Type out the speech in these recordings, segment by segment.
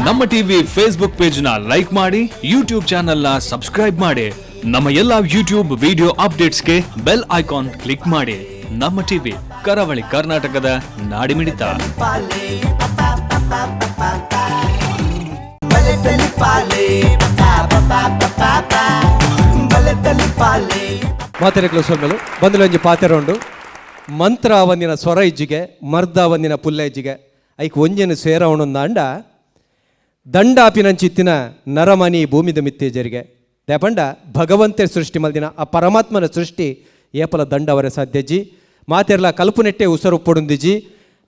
ನಮ್ಮ TV Facebook page ನ like ಮಾಡಿ, ಯೂಟ್ಯೂಬ್ ಚಾನೆಲ್ ನ ಸಬ್ಸ್ಕ್ರೈಬ್ ಮಾಡಿ. ನಮ್ಮ ಎಲ್ಲಾ ಯೂಟ್ಯೂಬ್ ವಿಡಿಯೋ ಅಪ್ಡೇಟ್ಸ್ಗೆ bell icon click ಮಾಡಿ. ನಮ್ಮ ಟಿವಿ, ಕರಾವಳಿ ಕರ್ನಾಟಕದ ನಾಡಿಮಿಡಿತ. ಮಾತೆರೆಗ್ಲು ಸೊಲ್ಮೆಲು ಬಂದಲೊಂಜಿ ಪಾತೆರೊಂಡು. ಮಂತ್ರ ಒಂದಿನ ಸ್ವರ ಇಜ್ಜಿಗೆ, ಮರ್ದ ಒಂದಿನ ಪುಲ್ಲ ಇಜ್ಜಿಗೆ, ಐಕ್ ಒಂಜಿನ ಸೇರವಣೊಂದಾಂಡ ದಂಡಾಪಿನಂಚಿತ್ತಿನ ನರಮನಿ ಭೂಮಿದ ಮಿತ್ತೆ ಜರಿಗೆ ದೇಪಂಡ ಭಗವಂತೆ ಸೃಷ್ಟಿ ಮಲ್ದಿನ ಆ ಪರಮಾತ್ಮನ ಸೃಷ್ಟಿ ಏಪಲ ದಂಡವರೆ ಸಾಧ್ಯಜ್ಜಿ. ಮಾತೆರ್ಲ ಕಲ್ಪುನೆಟ್ಟೆ ಉಸರು ಪೊಡುಂದಿಜಿ.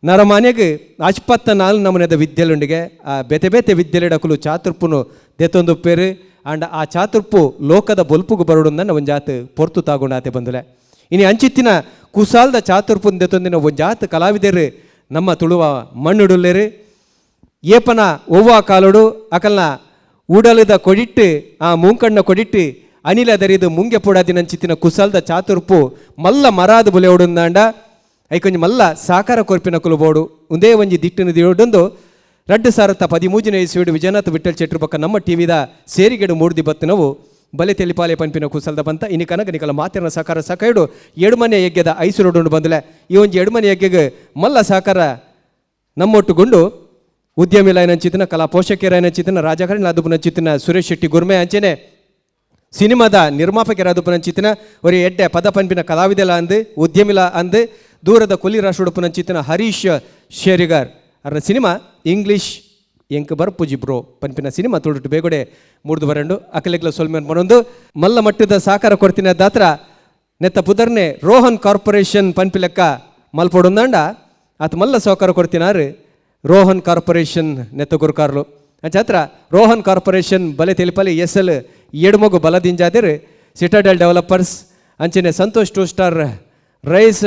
ನರಮಾನ್ಯಗ್ ಅಚ್ಪತ್ತ ನಾಲ್ ನಮೂನೆದ ವಿದ್ಯೆಲುಂಡಿಗೆ. ಆ ಬೇತೆ ಬೇತೆ ವಿದ್ಯೆಲೆಡಕುಲು ಚಾತುರ್ಪುನು ದೆತ್ತೊಂದು ಪೇರು ಆಂಡ ಆ ಚಾತುರ್ಪು ಲೋಕದ ಬೊಲ್ಪುಗು ಬರಡುಂದನ್ನ ಒಂಜಾತ್ ಪೊರ್ತು ತಾಗುಂಡಾತೆ ಬಂದುಲೆ. ಇನಿ ಅಂಚಿತ್ತಿನ ಕುಸಾಲ್ದ ಚಾತುರ್ಪುನ್ ದೆತ್ತೊಂದಿನ ಒಂಜಾತ್ ಕಲಾವಿದರು ನಮ್ಮ ತುಳುವ ಮಣ್ಣುಡುಲ್ಲೇರು. ಏಪನ ಒವ್ವ ಕಾಲೋಡು ಅಕಲ್ನ ಉಡಲದ ಕೊಡಿಟ್ಟು, ಆ ಮೂಂಕಣ್ಣ ಕೊಡಿಟ್ಟು ಅನಿಲ ದರಿದು ಮುಂಗೆ ಪುಡಾದಿನಂಚಿತ್ತಿನ ಕುಸಲ್ದ ಚಾತುರ್ಪು ಮಲ್ಲ ಮರಾದ ಬುಲೆ ಐಕೊಂಜಿ ಮಲ್ಲ ಸಾಕಾರ ಕೊರ್ಪಿನ ಕುಲುಬೋಡು. ಒಂದೇ ಒಂಜಿ ದಿಟ್ಟಿನ ದಿಡೊಂದು 2013ನೇ ಇಸ್ವಿಡು ವಿಜಯನಾಥ ವಿಠಲ್ ಚೆಟ್ರು ಪಕ್ಕ ನಮ್ಮ ಟಿವಿದ ಸೇರಿಗೆಡು ಮೂಡ್ದಿ ಬತ್ತಿನವು ಬಲೆ ತೆಲಿಪಾಲೆ ಪನ್ಪಿನ ಕುಸಲ್ದ ಬಂತ. ಇನಿ ಕನಕ ನಿಕಲ ಮಾತಿನ ಸಹಕಾರ ಸಕಾಯಡು ಎಡುಮನೆ ಯಜ್ಞದ ಐಸುರುಡು ಬಂದಲೆ. ಈ ಒಂಜಿ ಎಡುಮನೆ ಯಜ್ಞಗೆ ಮಲ್ಲ ಸಹಕಾರ ನಮ್ಮೊಟ್ಟುಗೊಂಡು ಉದ್ಯಮಿಲಾಯನಂಚಿತ್ತಿನ, ಕಲಾ ಪೋಷಕರಾಯನಂಚಿತ್ತಿನ, ರಾಜಕಾರಣಿ ಚಿತ್ತಿನ ಸುರೇಶ್ ಶೆಟ್ಟಿ ಗುರ್ಮೆ, ಅಂಚೆನೆ ಸಿನಿಮಾದ ನಿರ್ಮಾಪಕರಾದುಪನಂಚಿತ್ತಿನ ಒರಿ ಎಡ್ಡೆ ಪದ ಪನ್ಪಿನ ಕಲಾವಿದೆಲ ಅಂದು, ಉದ್ಯಮಿಲ ಅಂದು, ದೂರದ ಕೊಲಿ ರಾಷ್ಟ್ರಡುಪನಂಚಿತ್ತಿನ ಹರೀಶ್ ಶೇರಿಗಾರ್ ಅವರ ಸಿನಿಮಾ ಇಂಗ್ಲಿಷ್ ಎಂಕ್ ಬರ್ಪುಜಿ ಬ್ರೋ ಪನ್ಪಿನ ಸಿನಿಮಾ ತುಳುಟು ಬೇಗೊಡೆ ಮೂಡ್ದು ಬರಂಡು. ಅಕಲೆಗ್ಲ ಸೊಲ್ಮೆನ್ ಬರೊಂದು ಮಲ್ಲ ಮಟ್ಟದ ಸಾಕಾರ ಕೊಡ್ತಿನ ದಾತ್ರ ನೆತ್ತ ಪುದರ್ನೆ ರೋಹನ್ ಕಾರ್ಪೊರೇಷನ್ ಪನ್ಪಿಲೆಕ್ಕ ಮಲ್ಪೊಡುಂದಾಂಡ ಆತ ಮಲ್ಲ ಸಹಕಾರ ಕೊಡ್ತಿನಾರು ರೋಹನ್ ಕಾರ್ಪೊರೇಷನ್ ನೆತ್ತ ಗುರುಕಾರ್ಲು. ಅಂಚಾತ್ರ ರೋಹನ್ ಕಾರ್ಪೊರೇಷನ್ ಬಲೆ ತೆಲಿಪಲಿ ಎಸ್ ಎಲ್ ಎಡ್ಮೊಗು ಬಲದಿಂಜಾದಿರು, ಸಿಟಾಡೆಲ್ ಡೆವಲಪರ್ಸ್, ಅಂಚನೆ ಸಂತೋಷ್ two star rice,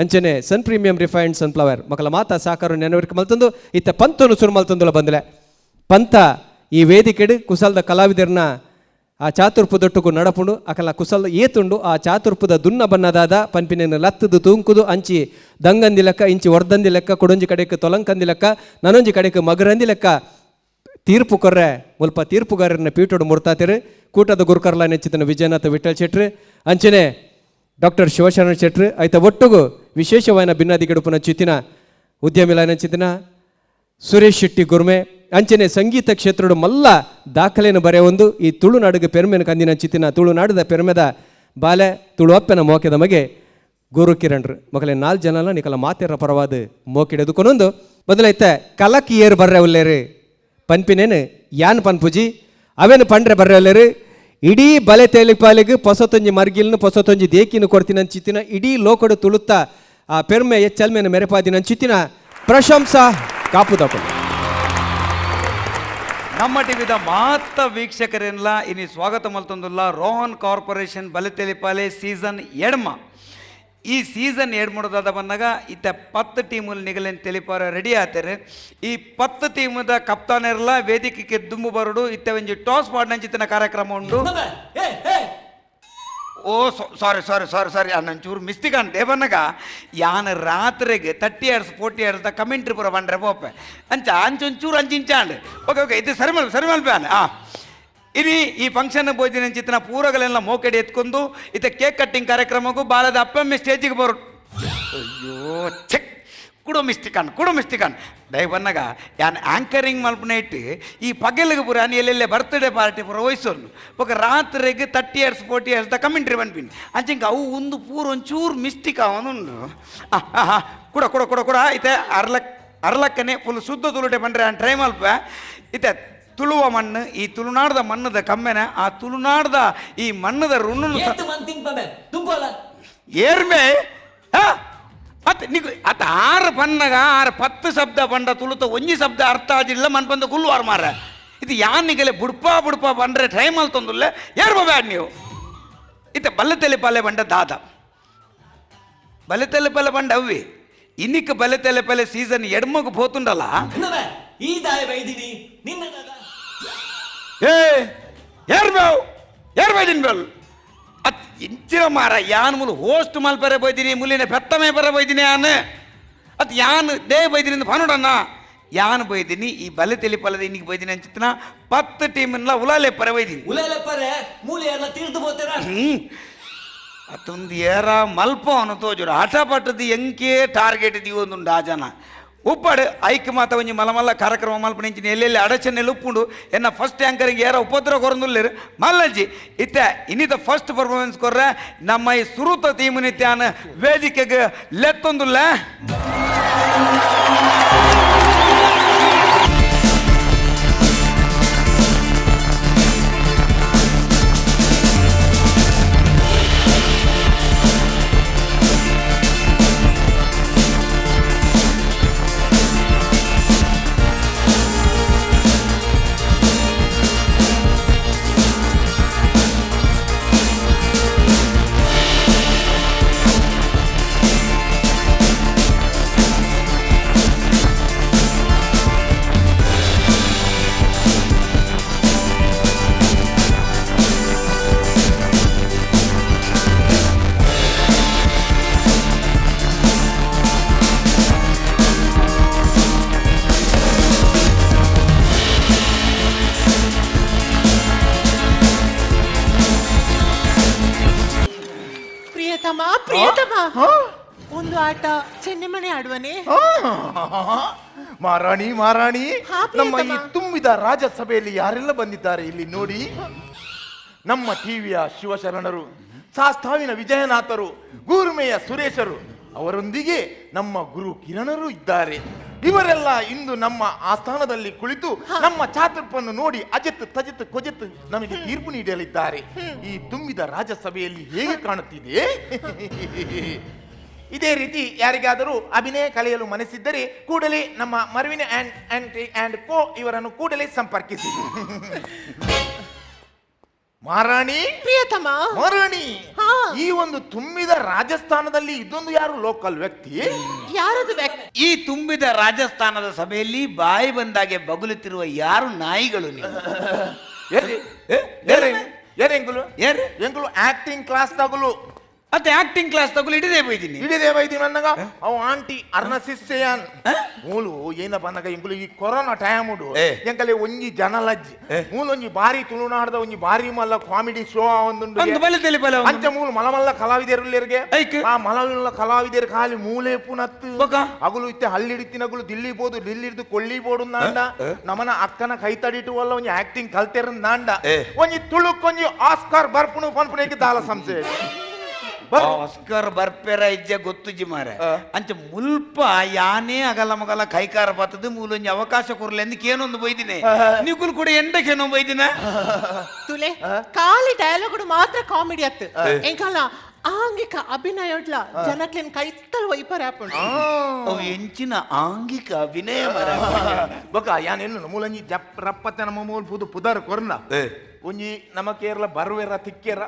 ಅಂಚನೆ ಸನ್ premium refined sunflower ಮಕ್ಕಳ ಮಾತಾ ಸಾಕಾರ ನೆನವರಿಕೆ ಮಲ್ತಂದು ಇತ್ತ ಪಂತನು ಸುರು ಮಲ್ತಂದುಲ ಬಂದಲೆ. ಪಂತ ಈ ವೇದಿಕೆಡು ಕುಸಲ್ದ ಕಲಾವಿದರ್ನ ಆ ಚಾತುರ್ಪುದೊಟ್ಟುಗು ನಡಪುಂಡು. ಅಕಲ ಕುಸಲ್ದ ಏತುಂಡು ಆ ಚಾತುರ್ಪುದ ದುನ್ನ ಬನ್ನದಾದ ಪನ್ಪಿನ ಲತ್ತದು ತೂಂಕುದು ಅಂಚಿ ದಂಗಂದಿ ಲೆಕ್ಕ, ಇಂಚಿ ವರ್ದಂದಿ ಲೆಕ್ಕ, ಕೊಡೊಂಜಿ ಕಡೆಕ್ ತೊಲಂಕಂದಿ ಲೆಕ್ಕ, ನನೊಂಜಿ ಕಡೆಕ್ ಮಗರಂದಿ ಲೆಕ್ಕ ತೀರ್ಪು ಕೊರ್ರೆ ಮುಲ್ಪ ತೀರ್ಪುಗಾರರನ್ನ ಪೀಠೋಡು ಮುರ್ತಾತಿರು. ಕೂಟದ ಗುರುಕರ್ಲ ನೆಚ್ಚಿತನ ವಿಜಯನಾಥ ವಿಠಲ್ ಶೆಟ್ರು, ಅಂಚನೆ ಡಾಕ್ಟರ್ ಶಿವಶರಣ ಶೆಟ್ರು, ಆಯ್ತ ಒಟ್ಟುಗು ವಿಶೇಷವಾದ ಭಿನ್ನಾದಿಗಡುಪುನ ಚಿತ್ತಿನ ಉದ್ಯಮಿಲ ಚಿತ್ತಿನ ಸುರೇಶ್ ಶೆಟ್ಟಿ ಗುರ್ಮೆ, ಅಂಚನೆ ಸಂಗೀತ ಕ್ಷೇತ್ರಡು ಮಲ್ಲ ದಾಖಲೆಯನ್ನು ಬರೆಯೊಂದು ಈ ತುಳುನಾಡಿಗೆ ಪೆರ್ಮೆನ ಕಂದಿನ ಚಿತ್ತಿನ ತುಳುನಾಡದ ಪೆರ್ಮೆದ ಬಾಲೆ ತುಳು ಅಪ್ಪನ ಮೋಕೆದ ಮಗೆ ಗುರು ಕಿರಣ್ರು. ಮಗಲೆ ನಾಲ್ ಜನಲ ನಿಕಲ ಮಾತೆರ ಪರವಾದ ಮೋಕಿಡದು ಕೊನೊಂದು ಬದಲೈತೆ ಕಲಕ್ ಏರ್ ಬರ್ರೆ ಉಲ್ಲೇರು ಪನ್ಪಿನೇನು ಯಾನ್ ಪನ್ಪುಜಿ, ಅವೇನು ಪಂಡ್ರೆ ಬರ್ರೆ ಉಲ್ಲೇರು. ಇಡೀ ಬಲೆ ತೇಲಿಪಾಲಿಗೆ ಪೊಸತೊಂಜಿ ಮರ್ಗಿಲ್ನು ಪೊಸತೊಂಜಿ ದೇಕಿನ ಕೊಡ್ತಿನ ಚಿತ್ತಿನ ಇಡೀ ಲೋಕಡು ತುಳುತ್ತ ಆ ಪೆರ್ಮೆ ಎಚ್ಚಲ್ಮೇನ ಮೆರೆಪಾದಿನ ಚಿತ್ತಿನ ಪ್ರಶಂಸಾ ಕಾಪುದಪ್ಪು. ನಮ್ಮ ಟಿವಿದ ಮಾತ ವೀಕ್ಷಕರೆಲ್ಲ ಇನಿ ಸ್ವಾಗತ ಮಲ್ತೊಂದುಲ್ಲ ರೋಹನ್ ಕಾರ್ಪೊರೇಷನ್ ಬಲತೆಲಿಪಾಲೆ ಸೀಸನ್ ಎಡ್ಮ. ಈ ಸೀಸನ್ ಎಡ್ಮುಡದಾದ ಬಂದಾಗ ಇತ್ತ 10 ಟೀಮುಲ್ ನಿಗಲೆನ್ ತೆಲಿಪಾರ ರೆಡಿ ಆತಾರೆ. ಈ 10 ಟೀಮದ ಕಪ್ತಾನೆರ್ಲ ವೇದಿಕೆಗೆ ದುಂಬು ಬರಡು. ಇತ್ತ ಒಂಜಿ ಟಾಸ್ ಪಾಡ್ನಂಚಿತ್ತಿನ ಕಾರ್ಯಕ್ರಮ ಉಂಡು. ಓ ಸಾರಿ ಸಾರಿ ಸಾರಿ ಸಾರಿ, ನಂಚೂರು ಮಿಸ್ಟಿಕ್ ಅಂತ ಬನ್ನಗ ಯಾನ್ ರಾತ್ರಿಗೆ 30 years 40 years the commentary ಪೂರ ಬಂಡ್ರೆ ಪೋಪೆ ಅಂಚ ಅಂಚೊಂಚೂರು ಅಂಚಿಂಚಾಂಡ್. ಓಕೆ ಓಕೆ, ಇದು ಸರಿ ಮಲ್ ಸರಿ ಮಲ್ಪೆ. ಆ ಇನಿ ಈ ಫಂಕ್ಷನ್ ಭೋಜನ ಚಿತ್ತಿನ ಪೂರಗಳೆಲ್ಲ ಮೋಕೆಡಿ ಎತ್ಕೊಂಡು ಇತ್ತ ಕೇಕ್ ಕಟ್ಟಿಂಗ್ ಕಾರ್ಯಕ್ರಮಕ್ಕೂ ಬಾಲದ ಅಪ್ಪಮ್ಮೆ ಸ್ಟೇಜಿಗೆ ಬರು. ಅಯ್ಯೋ ಚೆಕ್ ಕುಡು ಮಿಸ್ಟಿಕನ್ ಕುಡು ಮಿಸ್ಟಿಕನ್ ದಯ ಬನ್ನಗ ಯಾನ್ ಆಂಕರಿಂಗ್ ಮಲ್ಪನ ಇಟ್ಟು ಈ ಪಗೆಲಿಗೆ ಪೂರ ಅನಿ ಎಲ್ಲೆಲ್ಲೇ ಬರ್ತ್ಡೇ ಪಾರ್ಟಿ ಪೂರ ವಯಸ್ಸು ಬೊಕ ರಾತ್ರಿಗೆ 30 years 40 years the commentary ಪನ್ಪಿನಿ. ಅಂಚಿಂಕ ಅವು ಒಂದು ಪೂರ ಒಂಚೂರು ಮಿಸ್ಟಿಕ್ ಅವನುಂಡು. ಕುಡ ಕುಡ ಕುಡ ಕುಡ ಇತ್ತೆ ಅರ್ಲಕ್ ಅರ್ಲಕ್ಕನೆ ಫುಲ್ ಶುದ್ಧ ತುಳುಟೆ ಬಂದ್ರೆ ಆನ್ ಟ್ರೈ ಮಲ್ಪ. ಇತ್ತೆ ತುಳುವ ಮಣ್ಣು, ಈ ತುಳುನಾಡ್ದ ಮಣ್ಣದ ಕಮ್ಮೆನ, ಆ ತುಳುನಾಡ್ದ ಈ ಮಣ್ಣದ ಋಣನು ಏರ್ಮೆ ಅತ್ ನಿಕ್ ಅತ್ ಆರು ಪನ್ನಗ ಆರು 10 ಶಬ್ದ ಪಂಡ ತುಳುತ ಒಂಜಿ ಶಬ್ದ ಅರ್ಥ ಆಜಿಲ್ಲ ಮನ್ ಬಂದ ಕುಲ್ವಾರ್ ಮಾರ. ಇದು ಯಾನಿಗಲೆ ಬುಡ್ಪಾ ಬುಡ್ಪಾ ಬಂದ್ರೆ ಟ್ರೈ ಮಲ್ತೊಂದುಲ್ಲ ಏರ್ಬ ಬ್ಯಾಡ್ ನೀವು. ಇತ್ತೆ ಬಲ್ಲೆ ಪಲ್ಲೆ ಬಂಡ ದಾದ ಬಲೆ ಪಲ್ಲೆ ಬಂಡ ಅವ್ವಿ ಇನ್ನಿಕ್ ಬಲೆ ತಲೆ ಪಲ್ಲೆ ಸೀಸನ್ ಎಡ್ಮಗ್ ಪೋತುಂಡಲ್ಲ. ಈ ದಾಯ ಬೈದಿನಿ ನಿನ್ನ. ಏ ಏರ್ ಬೇವು ಏರ್ ಬೈದಿನಿ ಬೇಲ್ ಅತ್ ಇಂಚಿನ ಮಾರ ಯಾನ್ ಮುಲು ಹೋಸ್ಟ್ ಮಲ್ಪರೆ ಬೈದಿನಿ, ಮುಲಿನ ಪೆತ್ತಮೆ ಬರ ಬೈದಿನಿ ಯಾನ್ ಅತ್ ಯಾನ್ they ಬೈದಿನಿ ಪನುಡನ್ನ. ಯಾನ್ ಬೈದಿನಿ ಈ ಬಲೆ ತೆಲಿಪಲದ ಇನ್ನಿಗೆ ಬೈದಿನಿ ಅಂಚಿತ್ನ 10 ಟೀಮ್ನ ಉಲಾಲೆ ಪರ ಬೈದಿನಿ. ಉಲೇಲೆಪ್ಪರೆ ಮೂಲೆ ಎಲ್ಲ ತೀರ್ದು ಪೋತೆರ. ಅತ್ತೊಂದು ಏರ ಮಲ್ಪ ಅವನು ತೋಜುಡು ಆಟ ಪಟ್ಟದ ಎಂಕೆ ಟಾರ್ಗೆಟ್ ದಿವೊಂದುಂಡು ಆ ಜನ ಉಪ್ಪಾಡು ಐಕ್ ಮಾತ ಒಂಜಿ ಮಲಮಲ್ಲ ಕಾರ್ಯಕ್ರಮ ಮಲ್ಪನಿಂಚಿನ ಎಲ್ಲೆಲ್ಲಿ ಅಡಚಣೆ ಉಪ್ಪುಂಡು ಎನ್ನ ಫಸ್ಟ್ ಆ್ಯಂಕರಿಂಗ್ ಏರ ಉಪದ್ರ ಕೊರಂದುಲ್ಲೇರು ಮಲ್ಲಜ್ಜಿ ಇತ್ತ ಇನ್ನಿತ ಫಸ್ಟ್ ಪರ್ಫಾರ್ಮೆನ್ಸ್ ಕೊರ್ರೆ ನಮ್ಮ ಈ ಸುರುತ ಟೀಮ್ ವೇದಿಕೆಗೆ ಲೆತ್ತೊಂದುಲ್ಲ. ಪ್ರಿಯತಮ ಪ್ರಿಯತಮ, ಒಂದು ಆಟ ಚೆನ್ನೆಮಣೆ ಆಡುವನೆ? ಮಾರಾಣಿ ಮಾರಾಣಿ, ಹಾ, ನಮ್ಮ ಈ ಪ್ರಿಯತಮ. ತುಂಬಿದ ರಾಜ್ಯಸಭೆಯಲ್ಲಿ ಯಾರೆಲ್ಲ ಬಂದಿದ್ದಾರೆ ಇಲ್ಲಿ ನೋಡಿ. ನಮ್ಮ ಟಿವಿಯ ಶಿವಶರಣರು, ಶಾಸ್ತಾವಿನ ವಿಜಯನಾಥರು, ಗೂರುಮೆಯ ಸುರೇಶರು, ಅವರೊಂದಿಗೆ ನಮ್ಮ ಗುರು ಕಿರಣರು ಇದ್ದಾರೆ. ಇವರೆಲ್ಲ ಇಂದು ನಮ್ಮ ಆಸ್ಥಾನದಲ್ಲಿ ಕುಳಿತು ನಮ್ಮ ಚಾತುರ್ಪನ್ನು ನೋಡಿ ಅಜತ್ ತಜತ್ ಕೊಜತ್ ನಮಗೆ ತೀರ್ಪು ನೀಡಲಿದ್ದಾರೆ. ಈ ತುಂಬಿದ ರಾಜ್ಯಸಭೆಯಲ್ಲಿ ಹೇಗೆ ಕಾಣುತ್ತಿದೆ? ಇದೇ ರೀತಿ ಯಾರಿಗಾದರೂ ಅಭಿನಯ ಕಲಿಯಲು ಮನಸ್ಸಿದ್ದರೆ ಕೂಡಲೇ ನಮ್ಮ Mervin and and and co ಇವರನ್ನು ಕೂಡಲೇ ಸಂಪರ್ಕಿಸಿ. ಮಾರಾಣಿ ಪ್ರಿಯತಮ ಮಾರಾಣಿ, ಹಾ. ಈ ಒಂದು ತುಂಬಿದ ರಾಜಸ್ಥಾನದಲ್ಲಿ ಇದೊಂದು ಯಾರು ಲೋಕಲ್ ವ್ಯಕ್ತಿ? ಯಾರದು ವ್ಯಕ್ತಿ? ಈ ತುಂಬಿದ ರಾಜಸ್ಥಾನದ ಸಭೆಯಲ್ಲಿ ಬಾಯಿ ಬಂದಾಗೆ ಬಗುಲುತ್ತಿರುವ ಯಾರು ನಾಯಿಗಳು ನೀವು? ಎಂಗುಲು ಯಾರು? ಎಂಗುಲು ಆಕ್ಟಿಂಗ್ ಕ್ಲಾಸ್ ತಗುಲು. ಮತ್ತೆ ಆಕ್ಟಿಂಗ್ ಕ್ಲಾಸ್ ತಗೊಳ್ಳಿ ಹಿಡಿದೇ ಬೈದಿನಿ. ಇಡೀ ವೈದ್ಯ ನನ್ನಗ ಅವ ಆಂಟಿ ಅರ್ನ ಶಿಷ್ಯಯಾನ್ ಮೂಲು ಏನಪ್ಪ ಅನ್ನಗ ಎಂಗುಲು ಈ ಕೊರೋನಾ ಟೈಮ್ ಉಂಡು. ಎಂಕಲೆ ಒಂಜಿ ಜನಲಜ್ಜಿ ಮೂಲೊಂಜಿ ಬಾರಿ ತುಳುನಾಡದ ಒಂಜಿ ಬಾರಿ ಮಲ್ಲ ಕಾಮಿಡಿ ಶೋ ಒಂದುಂಡು. ಒಂದು ಬಲೆ ತೆಲಿ ಬಲೆ ಒಂದು. ಅಂಚ ಮೂಲು ಮಲಮಲ್ಲ ಕಲಾವಿದರುಲ್ಲೇರ್ಗೆ ಐಕ್. ಆ ಮಲಮಲ್ಲ ಕಲಾವಿದರು ಖಾಲಿ ಮೂಲೆ ಪುನತ್ತು ಬೊಕ? ಅಗುಲು ಇತ್ತೆ ಹಳ್ಳಿಡಿತ್ತಿನಗುಲು ದಿಲ್ಲಿ ಬೋದು ದಿಲ್ಲಿ ಹಿಡ್ದು ಕೊಳ್ಳಿ ಬೋಡು ನಾಂಡ ನಮನ ಅಕ್ಕನ ಕೈ ತಡಿಟು ಅಲ್ಲ ಒಂಜಿ ಆಕ್ಟಿಂಗ್ ಕಲ್ತೆರ ನಾಂಡ ಒಂಜಿ ತುಳುಕೊಂಜಿ ಆಸ್ಕಾರ್ ಬರ್ಪುಣು ಪನ್ಪುಣಕ್ಕೆ ದಾಲ ಸಂಸೆ. ಆಸ್ಕರ್ ಬರ್ಪೆರ ಇಜ್ಜೆ ಗೊತ್ತುಜಿ ಮಾರೆ. ಅಂಚ ಮುಲ್ಪ ಯಾನೇ ಅಗಲ ಮಗಲ ಕೈಕಾರ ಬತ್ತದ ಮೂಲೊಂಜಿ ಅವಕಾಶ ಕೊರ್ಲೆ ಅಂದಕ್ಕೆ ಏನೊಂದು ಬೈದಿನಿ. ನಿಕುಲ್ ಕೂಡ ಎಂಡಕ್ಕೇನೋ ಬೈದಿನ. ತುಲೆ ಖಾಲಿ ಡೈಲಾಗ್ ಮಾತ್ರ ಕಾಮಿಡಿ ಅತ್ತು ಎಂಕಲ್ಲ ಆಂಗಿಕ ಅಭಿನಯ ಜನಕ್ಲೆನ್ ಕೈತಲ್ ವೈಪರ್ ಆಪುಂಡು. ಅವು ಎಂಚಿನ ಆಂಗಿಕ ಅಭಿನಯ ಮಾರೆ. ಬೊಕ ಯಾನ್ ಎನ್ನು ಮೂಲಂಜಿ ಜಪ್ ರಪ್ಪತ್ತೆ ನಮ್ಮ ಮೂಲ ಪುದು ಪುದರ್ ಕೊರ್ನ ಒಂಜಿ ನಮ್ಮ ಕೇರಳ ಬರುವೆರ ತಿಕ್ಕೆರ.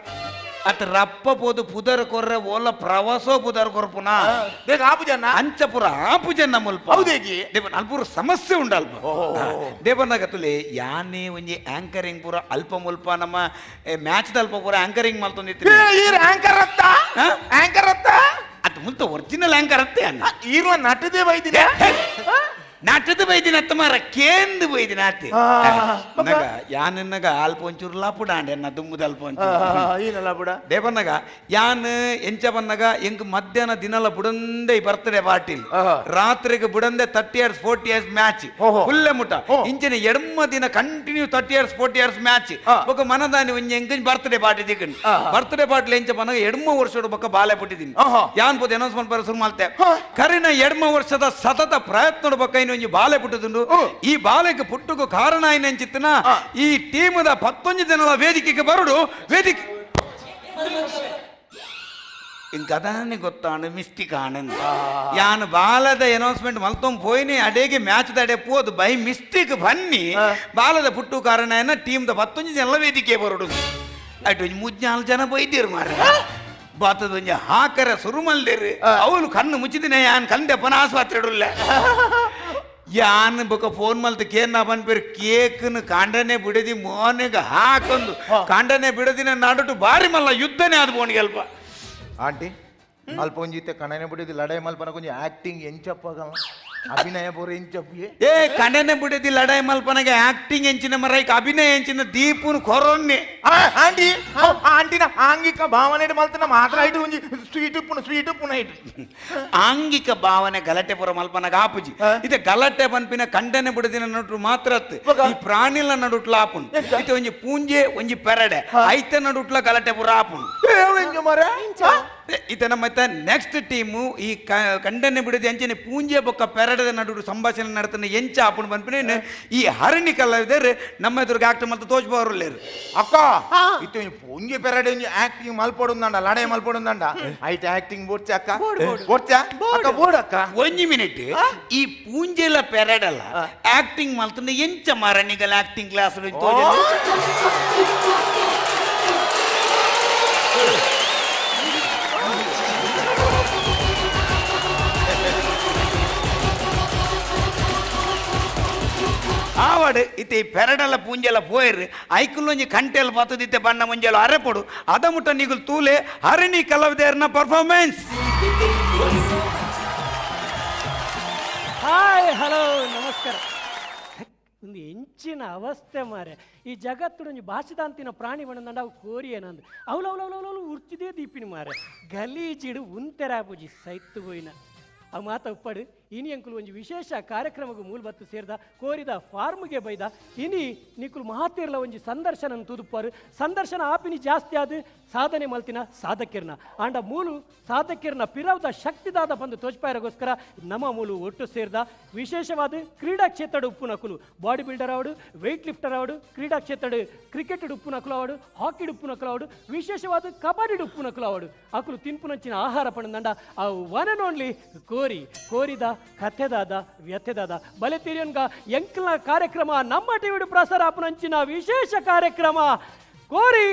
ಅತ್ ರಪ್ಪ ಪೋದು ಪುದರ್ ಕೊರ್ರೆ ಓಲ ಪ್ರವಾಸೋ ಪುದರ್ ಕೊರ್ಪುನ. ಬೇಗ ಆಪುಜನ್ನ. ಅಂಚಪುರ ಆಪುಜನ್ನ ಮುಲ್ಪ. ಹೌದೇಗಿ? ದೇವನ್ ಅಲ್ಪುರ ಸಮಸ್ಯೆ ಉಂಡು ಅಲ್ಪ. ದೇವನಾಗ ತುಲೆ ಯಾನೇ ಒಂಜಿ ಆಂಕರಿಂಗ್ ಪೂರ ಅಲ್ಪ ಮುಲ್ಪ ನಮ್ಮ ಮ್ಯಾಚ್ ಅಲ್ಪ ಪೂರ ಆಂಕರಿಂಗ್ ಮಲ್ತೊಂದಿತ್ತು. ಆಂಕರ್ ಅತ್ತ? ಆ? ಆಂಕರ್ ಅತ್ತ? ಅತ್ ಮುಲ್ತ ಒರಿಜಿನಲ್ ಆಂಕರ್ ಅತ್ತೆ ಅನ್ನ. ಈರ್ವ ನಟದೇ ಬೈದಿನ. ನಟದ ಬೈದಿನ ಅತ್ತ ಮಾರ ಕೇಂದು ಬೈದಿನ ಅತ್ತೆ. ಆ, ನಗ ಯಾನನ್ನಗ ಅಲ್ಪ ಒಂಚೂರು ಲಾಪುಡಾಂಡೆ ಅನ್ನ ದುಮ್ಮುದ ಅಲ್ಪ ಒಂಚೂರು. ಏನಲ್ಲ ಬುಡ. ದೇವನ್ನಗ ಯಾನ್ ಎಂಚ ಬನ್ನಗ ಎಂಕ್ ಮಧ್ಯಾಹ್ನ ದಿನಲ ಬುಡಂದೆ ಈ ಬರ್ತ್ಡೇ ಪಾರ್ಟಿಲ್ ರಾತ್ರಿಗೆ ಬುಡಂದೆ 30 years 40 years match ಫುಲ್ಲೆ ಮುಟ. ಇಂಚಿನ ಎಡ್ಮ ದಿನ ಕಂಟಿನ್ಯೂ 30 years 40 years match. ಬೊಕ ಮನದಾನಿ ಒಂಜಿ ಎಂಕ್ ಬರ್ತ್ಡೇ ಪಾರ್ಟಿ ದಿಕ್ಕನ್. ಬರ್ತ್ಡೇ ಪಾರ್ಟಿ ಎಂಚ ಬನ್ನಗ ಎಡ್ಮ ವರ್ಷದ ಬೊಕ ಬಾಲೆ ಪುಟ್ಟಿದ್ದೀನಿ. ಯಾನ್ ಪೋದು ಅನೌನ್ಸ್ಮೆಂಟ್ ಬರ ಶುರು ಮಾಡ್ತೆ. ಕರಿನ ಎಡ್ಮ ವರ್ಷದ ಸತತ ಪ್ರಯತ್ನ ಬೊಕ ಇನ್ನು ಒಂಜಿ ಬಾಲೆ ಪುಟ್ಟುದುಂಡು. ಈ ಬಾಲೆಗೆ ಪುಟ್ಟುಕು ಕಾರಣ ಏನಂಚಿತ್ತನ ಈ ಟೀಮದ ಪತ್ತೊಂಜಿ ಜನಲ ವೇದಿಕೆಗೆ ಬರುಡು ವೇದಿಕೆ ಇಂಕದಾನೆ ಗೊತ್ತಾನು ಮಿಸ್ಟಿಕ್ ಆನಂದ್ ಯಾನ್ ಬಾಲದ ಅನೌನ್ಸ್ಮೆಂಟ್ ಮಲ್ತೊಂ ಪೋಯಿನಿ ಅಡೇಗೆ ಮ್ಯಾಚ್ ಅಡೆ ಪೋದು ಬೈ ಮಿಸ್ಟೇಕ್ ಬನ್ನಿ ಬಾಲದ ಪುಟ್ಟು ಕಾರಣ ಏನ ಟೀಮ್ದ ಪತ್ತೊಂಜಿ ಜನ ವೇದಿಕೆ ಬರುಡು ಅಟ್ ಒಂಜಿ ಮುಜ್ಜಾಲ್ ಜನ ಬೈದಿರು ಮಾರ ಬಾತದ ಒಂಜಿ ಹಾಕರ ಸುರು ಮಲ್ದಿರು ಅವಳು ಕಣ್ಣು ಮುಚ್ಚಿದಿನ ಯಾನ್ ಕಂದೆಪ್ಪನ ಆಸ್ಪತ್ರೆ ಇಡುಲ್ಲ. ಯಾನ್ ಬೊಕ ಫೋನ್ ಮಲ್ತ ಕೇನ್ನ ಪನ್ಪೇರು ಕೇಕ್ನು ಕಾಂಡನೆ ಬಿಡದಿ ಮೋನೆಗೆ ಹಾಕೊಂದು ಕಾಂಡನೆ ಬಿಡದಿನ ನಡುಟು ಬಾರಿ ಮಲ್ಲ ಯುದ್ಧನೇ ಅದು ಬೋಣಿಗೆ ಅಲ್ಪ. ಆಂಟಿ ಅಲ್ಪ ಒಂಜಿ ಇತ್ತೆ ಕಣನೆ ಬಿಡಿದಿ ಲಡಾಯಿ ಮಲ್ಪನ ಕೊಂಚ ಆಕ್ಟಿಂಗ್ ಎಂಚಪ್ಪಾಗಲ್ಲ. ಅಭಿನಯ ಬೋರೆ ಇಂಚಪ್ಪಿಯೇ ಏ ಕಣ್ಣನೆ ಬಿಡದಿ ಲಡಾಯಿ ಮಲ್ಪನಗೆ ಆಕ್ಟಿಂಗ್ ಎಂಚಿನ ಮರೈಕ್ ಅಭಿನಯ ಎಂಚಿನ ದೀಪುನ್ ಕೊರೊನ್ನೆ ಆಂಟಿ ಆಂಟಿನ ಆಂಗಿಕ ಭಾವನೆ ಮಲ್ತನ ಮಾತ್ರ ಐಟು ಒಂಜಿ ಸ್ವೀಟ್ ಉಪ್ಪುನ ಸ್ವೀಟ್ ಉಪ್ಪುನ ಐಟು ಆಂಗಿಕ ಭಾವನೆ ಗಲಾಟೆ ಪುರ ಮಲ್ಪನಗ ಆಪುಜಿ ಇದೆ ಗಲಾಟೆ ಪನ್ಪಿನ ಕಂಡನೆ ಬಿಡದಿನ ನಡುಟು ಮಾತ್ರ ಅತ್ತು. ಈ ಪ್ರಾಣಿಲ ನಡುಟ್ಲ ಆಪುಂಡು ಇತ್ತೆ ಒಂಜಿ ಪೂಂಜೆ ಒಂಜಿ ಪೆರಡೆ ಐತ ನಡುಟ್ಲ ಗಲಾಟೆ ಪುರ ಆಪುಂಡು ಮರ ಇತ್ತೆ ನಮ್ಮ ನೆಕ್ಸ್ಟ್ ಟೀಮು ಈ ಕಂಡನೆ ಬಿಡದಿ ಅಂಚನೆ ಪೂಂಜೆ ಬೊಕ್ಕ ಪೆರಡದ ನಡುಟು ಸಂಭಾಷಣೆ ನಡತನ ಎಂಚ ಆಪುಂಡು ಪನ್ಪಿನ ಈ ಹರಣಿ ಕಲಾವಿದರು ನಮ್ಮ ಎದುರುಗೆ ಆಕ್ಟ್ ಮಲ್ತ ತೋಜ್ಬೋರುಲ್ಲೇರು ಅಕ್ಕ ಇತ್ತೆ ಒಂಜಿ ಪೂಂಜೆ ಪೆರಡೆ ಒಂಜಿ ಆಕ್ಟಿಂಗ್ ಮಲ್ಪೊಡುಂದಂಡ ಲಡಾಯಿ ಮಲ್ಪೊಡುಂದಂಡ ಐಟ್ ಆಕ್ಟಿಂಗ್ ಬೋಡ್ಚ ಅಕ್ಕ ಬೋಡ್ಚ ಅಕ್ಕ ಬೋಡ್ ಅಕ್ಕ ಒಂಜಿ ಮಿನಿಟ್ ಈ ಪೂಂಜೆಲ ಪೆರಡಲ ಆಕ್ಟಿಂಗ್ ಮಲ್ತಂಡ ಎಂಚ ಮಾರಣಿಗಲ ಆಕ್ಟಿಂಗ್ ಕ್ಲಾಸ್ ಆವಡು ಇತ್ತೆ ಈ ಪೆರಡಲ ಪೂಂಜೆಲ ಪೋಯರು ಐಕುಲ್ಲೊಂಜಿ ಕಂಟೆಲ್ ಬತ್ತದಿತ್ತೆ ಬಣ್ಣ ಮುಂಜೆಲ ಅರೆಪೊಡು ಅದ ಮುಟ್ಟ ನಿಗುಲ್ ತೂಲೆ ಹರಣಿ ಕಲಾವಿದರ್ನ performance. Hi hello ನಮಸ್ಕಾರ. ಒಂದು ಎಂಚಿನ ಅವಸ್ಥೆ ಮಾರೆ ಈ ಜಗತ್ತುಡೊಂಜಿ ಭಾಷೆದಾಂತಿನ ಪ್ರಾಣಿ ಬಣ್ಣದಂಡ ಅವು ಕೋರಿ ಏನಂದು ಅವಲವಲವಲವಲು ಉರ್ಚಿದೇ ದೀಪಿನ ಮಾರೆ ಗಲೀಜಿಡು ಉಂತೆರಾಪುಜಿ ಸೈತ್ತು ಬೋಯಿನ ಅವು ಮಾತ ಉಪ್ಪಡು ಇನಿ ಅಂಕುಲು ಒಂಜಿ ವಿಶೇಷ ಕಾರ್ಯಕ್ರಮಕ್ಕೆ ಮೂಲ ಬತ್ತು ಸೇರ್ದ ಕೋರಿದ ಫಾರ್ಮ್ಗೆ ಬೈದ ಇನಿ ನಿಕುಲು ಮಹಾತೀರ್ಲ ಒಂಜಿ ಸಂದರ್ಶನ ತುದುಪಾರು ಸಂದರ್ಶನ ಆಪಿನಿ ಜಾಸ್ತಿ ಆದ ಸಾಧನೆ ಮಲ್ತಿನ ಸಾಧಕಿರ್ನ ಆಂಡ ಮೂಲು ಸಾಧಕಿರ್ನ ಪಿರವ್ದ ಶಕ್ತಿದಾದ ಬಂದು ತೋಜ್ಪಾಯರಗೋಸ್ಕರ ನಮ್ಮ ಮೂಲು ಒಟ್ಟು ಸೇರ್ದ ವಿಶೇಷವಾದ ಕ್ರೀಡಾ ಕ್ಷೇತ್ರದ ಉಪ್ಪು ನಕುಲು ಬಾಡಿ ಬಿಲ್ಡರ್ ಆವಡು ವೆಯ್ಟ್ ಲಿಫ್ಟರ್ ಆವಡು ಕ್ರೀಡಾ ಕ್ಷೇತ್ರದ ಕ್ರಿಕೆಟ್ ಉಪ್ಪು ನಕುಲು ಆವಡು ಹಾಕಿ ಉಪ್ಪು ನಕುಲು ಆವಡು ವಿಶೇಷವಾದ ಕಬಡ್ಡಿ ಉಪ್ಪು ನಕುಲು ಆವಡು ಅಕುಲು ತಿನ್ಪುನಂಚಿನ ಆಹಾರ ಪಣದಂಡ ಆ one and only ಕೋರಿ ಕೋರಿದ ಕಥೆದಾದ ವ್ಯಥೆದಾದ ಬಲೆ ತಿರಿಯನ್ಗ ಎಂಕ್ಲ ಕಾರ್ಯಕ್ರಮ ನಮ್ಮ ಟಿವಿಡು ಪ್ರಸಾರ ಆಪುನಂಚಿನ ವಿಶೇಷ ಕಾರ್ಯಕ್ರಮ ಕೋರಿ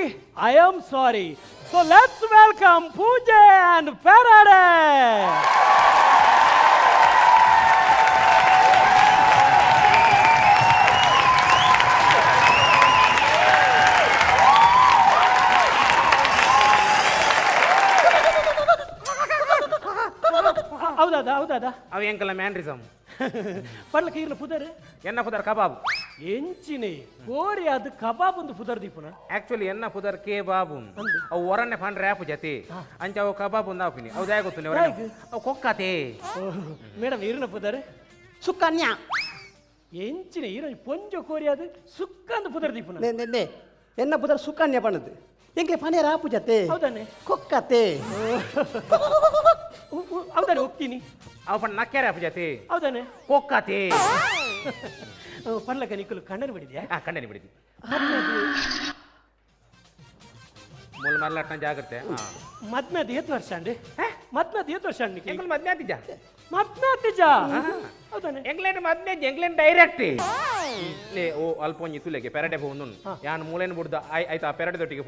I am sorry. So let's welcome Poonje and Perade. ಹೌದಾದ ಹೌದಾದ ಅವ ಎಂಕಲ ಮ್ಯಾನ್ರಿಸಮ್ ಪಡ್ಲಕ್ಕೆ ಇರ್ಲ ಪುದರ್ ಎನ್ನ ಪುದರ್ ಕಬಾಬ್ ಎಂಚಿನೆ ಕೋರಿ ಅದು ಕಬಾಬ್ ಒಂದು ಪುದರ್ ದೀಪುನ ಆಕ್ಚುಲಿ ಎನ್ನ ಪುದರ್ ಕೆ ಬಾಬು ಅವು ಒರನ್ನೆ ಫಂಡ್ ರ್ಯಾಪ್ ಜತಿ ಅಂಚ ಅವು ಕಬಾಬ್ ಒಂದು ಆಪಿನಿ ಅವು ದಾಯ ಗೊತ್ತು ಅವು ಕೊಕ್ಕತೆ. ಮೇಡಮ್ ಇರ್ನ ಪುದರ್ ಸುಕನ್ಯಾ. ಎಂಚಿನ ಇರ ಪೊಂಜ ಕೋರಿ ಅದು ಸುಕ್ಕಂದು ಪುದರ್ ದೀಪುನ ನೆ ನೆ ನೆ ಎನ್ನ ಪುದರ್ ಸುಕನ್ಯಾ ಪಣದು ಎಂಕ್ಲೆ ಪನೇ ರಾಪು ಜತೆ ಹೌದಾನೆ? ಕೊಕ್ಕತೆ. ಹೌದಾನೆ ಹೋಗ್ತೀನಿ. ಅವು ಪಂಡ್ ನಕ್ಕೆ ರ್ಯಾಪ್ ಜತಿ. ಹೌದಾನೆ? ಕೊಕ್ಕತೆ. ಪರ್ಲಕ ನಿಕ್ಕಲು ಕಣ್ಣರು ಬಿಡಿದ್ಯಾ? ಆ ಕಂಡನಿ ಬಿಡಿದಿ ಮೂಲ ಮರ್ಲಾಟ್ನ ಜಾಗ್ರತೆ. ಮದ್ಮೆ ಏತ್ ವರ್ಷ ಅಂడి ಮದ್ಮೆ ಏತ್ ವರ್ಷ ಅಂಡಿ? ಎಂಕಲ್ ಮದ್ಮೆ ಆತಿಜ. ಮದ್ಮೆ ಆತಿಜ ಹೌದಾನೆ? ಎಂಗ್ಲೆಂಡ್ ಮದ್ಮೆ ಎಂಗ್ಲೆಂಡ್ ಡೈರೆಕ್ಟ್ ಲೇ ಓ ಅಲ್ಪ ಒಂಜಿ ತುಲೆಗೆ ಪೆರಡೆ ಪೋಂದುಂಡು ಯಾನ್ ಮೂಲೆನ್ ಬುಡ್ದ ಆಯ್ತಾ ಪೆರಡೆ ದೊಟ್ಟಿಗೆ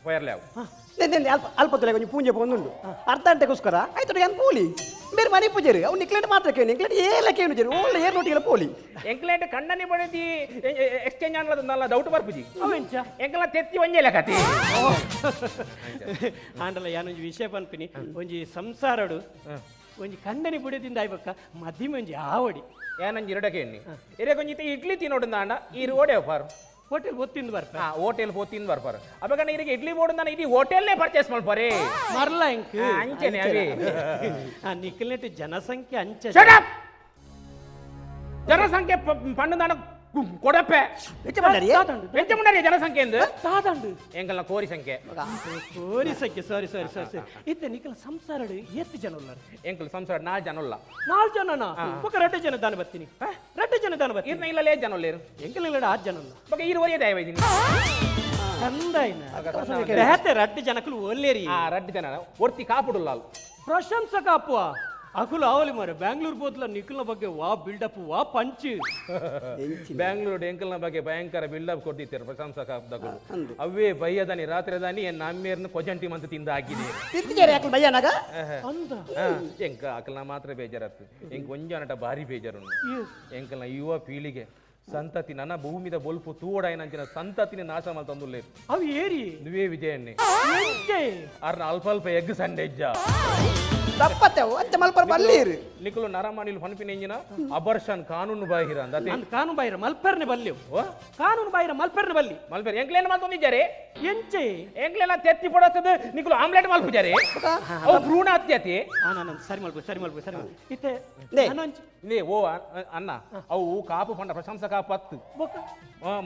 ಪೋಯರ್ಲೆ ಅವು. ನೆ ನೆ ಅಲ್ಪ ಅಲ್ಪ ತುಲೆ ಒಂಜಿ ಪೂಂಜೆ ಪೋಂದುಂಡು ಅರ್ಧ ಗಂಟೆಗೋಸ್ಕರ ಆಯ್ತು ಯಾನ್ ಪೋಲಿ ಬೇರೆ ಮನೆ ಪೂಜೆರು ಅವು ನಿಕ್ಲೆಟ್ ಮಾತ್ರ ಕೇನು ಎಂಕ್ಲೆಟ್ ಏಲ ಕೇನು ಜರು ಓಲ್ಲ ಏರ್ ನೋಟಿಗೆಲ್ಲ ಪೋಲಿ. ಎಂಕ್ಲೆಂಟ್ ಕಣ್ಣನಿ ಬಡದಿ ಎಕ್ಸ್ಚೇಂಜ್ ಆನ್ಲದ ನಲ್ಲ ಡೌಟ್ ಬರ್ಪುಜಿ. ಅವೆಂಚ ಎಂಕಲ ತೆತ್ತಿ ಒಂಜೆಲ ಕತೆ. ಆಂಡಲ ಯಾನೊಂಜಿ ವಿಷಯ ಪನ್ಪಿನಿ ಒಂಜಿ ಸಂಸಾರಡು ಒಂಜಿ ಕಂಡನಿ ಬುಡದಿಂದ ಆಯ್ಬಕ್ಕ ಮದಿಮೆ ಒಂಜಿ ಆವಡಿ. ಏನಂಜಿ ಇರಡಕ್ಕೆ ಎಣ್ಣಿ ಇರೇ ಕೊಂಜಿ ಇಡ್ಲಿ ತಿನ್ನೋಡು ಅಂಡ ಈ ರೋಡೆ ಪಾರು ಹೋಟೆಲ್ ಒತ್ತಿಂದು ಬರ್ಪ. ಹಾ ಹೋಟೆಲ್ ಪೋ ತಿಂದು ಬರ್ಪಾರು ಅಬಗಣ ಇರಿಗೆ ಇಡ್ಲಿ ಬೋಡು ನಾನು ಇಡೀ ಹೋಟೆಲ್ನೇ ಪರ್ಚೇಸ್ ಮಲ್ಪಾರೆ. ಮರ್ಲ ಇಂಕ್ ಅಂಚೆನೆ ಅವೇ. ಆ ನಿಕ್ಕಲ್ನೆಟ್ ಜನಸಂಖ್ಯೆ ಅಂಚೆ. Shut up! ಜನಸಂಖ್ಯೆ ಪಣ್ಣು ದಾನ ಕೊಡಪ್ಪೆ ಹೆಚ್ಚು பண்ணಾರಿ ಎಂಚ ಮುಂಡಾರಿ ಜನಸಂಖ್ಯೆ ಎಂದು ತಾದಂಡು ಎಂಕಲ್ನ ಕೋರಿ ಸಂಖ್ಯೆ. ಕೋರಿ ಸಂಖ್ಯೆ ಸಾರಿ ಸಾರಿ ಸಾರಿ ಸಾರಿ ಇತ್ತೆ ನಿಕ್ಕಲ ಸಂಸಾರಡು ಏತ್ ಜನ ಉಳ್ಳಾರು? ಎಂಕಲ್ ಸಂಸಾರ ನಾಲ್ ಜನ ಉಲ್ಲ. ನಾಲ್ ಜನನಾ? ಬೊಕ ರಡ್ಡೆ ಜನ ದಾನ ಬರ್ತೀನಿ ರಡ್ಡೆ ಜನ ದಾನ ಬರ್ತೀನಿ. ಇರ್ನ ಇಲ್ಲಲೇ ಜನ ಉಲ್ಲೇರು? ಎಂಕಲ್ ಇಲ್ಲಡ ಆರು ಜನ ಉಲ್ಲ. ಬೊಕ ಇರು ಒರಿಯ ದಯವ ಇದೀನಿ ಚಂದಾಯಿನ ಬೇತೆ ರಡ್ಡೆ ಜನಕುಲು ಒಲ್ಲೇರಿ. ಆ ರಡ್ಡು ಜನ ಒರ್ತಿ ಕಾಪುಡುಲ್ಲ ಅಲ್. ಪ್ರಶಂಸಕ ಅಪ್ಪುವ ಅಕುಲು ಅವಲಿ ಮಾರೆ ಬ್ಯಾಂಗ್ಳೂರ್ ಬೋದ್ಲ ನಿಖಲ್ನ ಬಗ್ಗೆ ವಾ ಬಿಲ್ಡಪ್ ವಾ ಪಂಚ್. ಬ್ಯಾಂಗ್ಳೂರ್ ಎಂಕಲ್ನ ಬಗ್ಗೆ ಭಯಂಕರ ಬಿಲ್ಡಪ್ ಕೊಟ್ಟಿತ್ತಾರೆ ಪ್ರಶಂಸಕ ದಗಳು ಅವೇ ಬಯ್ಯದಾನಿ ರಾತ್ರಿ ದಾನಿ ಎನ್ನ ಅಮ್ಮೇರ್ನ ಕೊಜಂಟಿ ಮಂತ ತಿಂದ ಹಾಕಿದೆ. ತಿಂತಿಜಾರೆ ಯಾಕೆ ಬಯ್ಯನಾಗ ಅಂದ ಎಂಕ ಅಕಲ್ನ ಮಾತ್ರ ಬೇಜಾರತ್ತು ಎಂಕ ಒಂಜಾನಟ ಭಾರಿ ಬೇಜಾರು ಎಂಕಲ್ನ ಯುವ ಪೀಳಿಗೆ ಸಂತತಿ ನನ್ನ ಭೂಮಿದ ಬೊಲ್ಪು ತೂವಡಾಯನಂಚಿನ ಸಂತತಿನ ನಾಶ ಮಲ್ತಂದುಲ್ಲೇರು. ಅವು ಏರಿ ನುವೇ ವಿಜಯಣ್ಣೆ ಎಂಚೆ ಅರ್ನ ಅಲ್ಪ ಅಲ್ಪ ಎಗ್ ಸಂಡೆಜ್ಜ. ತಪ್ಪತ್ತೆ ಅಂಚ ಮಲ್ಪರ ಬಲ್ಲೀರು ನಿಕುಲು ನರಮಾನಿಲ್ ಪನ್ಪಿನ ಎಂಜಿನ ಅಬರ್ಷನ್ ಕಾನೂನು ಬಾಹಿರ ಅಂದತೆ ಅಂದ್ ಕಾನೂನು ಬಾಯಿರ ಮಲ್ಪೆರ್ನೆ ಬಲ್ಲಿ ಕಾನೂನು ಬಾಯಿರ ಮಲ್ಪೆರ್ನೆ ಬಲ್ಲಿ ಮಲ್ಪೆರ್ ಎಂಕ್ಲೇನ ಮಲ್ತೊಂದಿದ್ದಾರೆ ಎಂಚೆ ಎಂಕ್ಲೆನ ತೆತ್ತಿ ಪಡತ್ತದ ನಿಕುಲು ಆಮ್ಲೆಟ್ ಮಲ್ಪುಜಾರೆ ಅವು ಭ್ರೂಣ ಹತ್ಯತೆ ಆ ನಾನು ಸರಿ ಮಲ್ಪು ಸರಿ ಮಲ್ಪು ಸರಿ ಮಲ್ಪು ಇತ್ತೆ ಲೇ. ನಾನೊಂಜಿ ಲೇ ಓ ಅಣ್ಣ ಅವು ಕಾಪು ಪಂಡ ಪ್ರಶಂಸ ಕಾಪು ಹತ್ತು ಬೊಕ್ಕ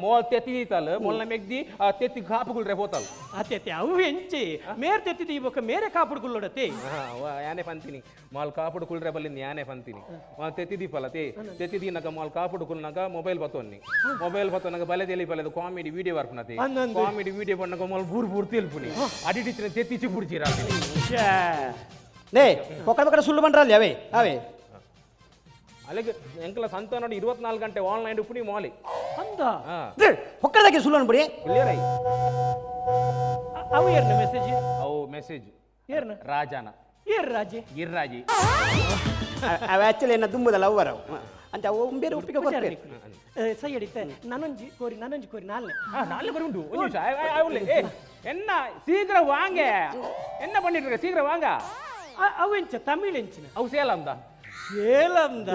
ಮೋಲ್ ತೆತ್ತಿ ದೀತಲ್ ಮೊಲ್ನ ಮೆಗ್ದಿ ಆ ತೆತ್ತಿ ಕಾಪುಗುಳ್ರೆ ಹೋತಲ್ ಅತ್ತೆ ಅತ್ತೆ ಅವು ಎಂಚೆ ಮೇರ್ ತೆತ್ತಿದಿ ಬೊಕ್ಕ ಮೇರೆ ಕಾಪುಡು ಗುಲ್ಲೊಡತೆ ಯಾನೆ ಪಂತೀನಿ ಮಾಲ್ ಕಾಪುಡು ಕುಳ್ರೆ ಬಲ್ಲಿಂದ ಯಾನೆ ಪಂತೀನಿ ಮಾಲ್ ತೆತ್ತಿ ದೀಪಲ್ಲ ತೇ ತೆತ್ತಿ ದೀನಕ ಮಾಲ್ ಕಾಪುಡು ಕುಲ್ನಾಗ ಮೊಬೈಲ್ ಬತ್ತೊನ್ನಿ ಮೊಬೈಲ್ ಬತ್ತೊನ್ನಗ ಬಲೆ ತೆಲಿ ಬಲೆದು ಕಾಮಿಡಿ ವಿಡಿಯೋ ವರ್ಪುನತೆ ಅಂದಂದು. ಕಾಮಿಡಿ ವಿಡಿಯೋ ಬಣ್ಣಗ ಮಾಲ್ ಬೂರ್ ಬೂರ್ ತೆಲ್ಪುನಿ ಅಡಿಟಿಚ್ಚಿನ ತೆತ್ತಿಚಿ ಪುಡ್ಚಿರ ಲೇ ಪೊಕ್ಕಡ ಪೊಕ್ಕಡ ಸುಳ್ಳು ಬಂಡ್ರಲ್ಲಿ ಅವೇ ಅವೇ ಅಲ್ಲಿಗೆ ಎಂಕಲ ಸಂತಾನ 24 ಗಂಟೆ ಆನ್ಲೈನ್ ಉಪ್ಪುನಿ ಮಾಲಿ ಅಂದ ಹಾ ಪೊಕ್ಕಡದಾಗೆ ಸುಳ್ಳು ಅನ್ಬಿಡಿ ಕ್ಲಿಯರ್ ಆಯಿ ಅವು ಏರ್ನ ಮೆಸೇಜ್ ಅವು ಮೆಸೇಜ್ ಏರ್ನ ರಾಜಾನ ಏರ್ ರಾಜೆ ಗಿರ್ರಾಜಿ ಅವ ಆಕ್ಚುಲಿ ಏನ ದುಂಬುದಲ್ಲ ಅವ್ವರ ಅಂತ ಅವು ಬೇರೆ ಉಪ್ಪಿಗೆ ಕೊಡ್ತೇವೆ ಸೈ ಅಡಿತೆ ನಾನೊಂಜಿ ಕೋರಿ ನಾನೊಂಜಿ ಕೋರಿ ನಾಲ್ನೆ ನಾಲ್ಕು ಬರಿ ಉಂಟು ಒಂದು ನಿಮಿಷ ಏ என்ன சீக்கிரம் வாங்க என்ன பண்ணிட்டு இருக்க சீக்கிரம் வாங்க ಅವು ಎಂಚ ತಮಿಳ್ ಎಂಚಿನ ಅವು ಸೇಲಂದ ಸೇಲಂದ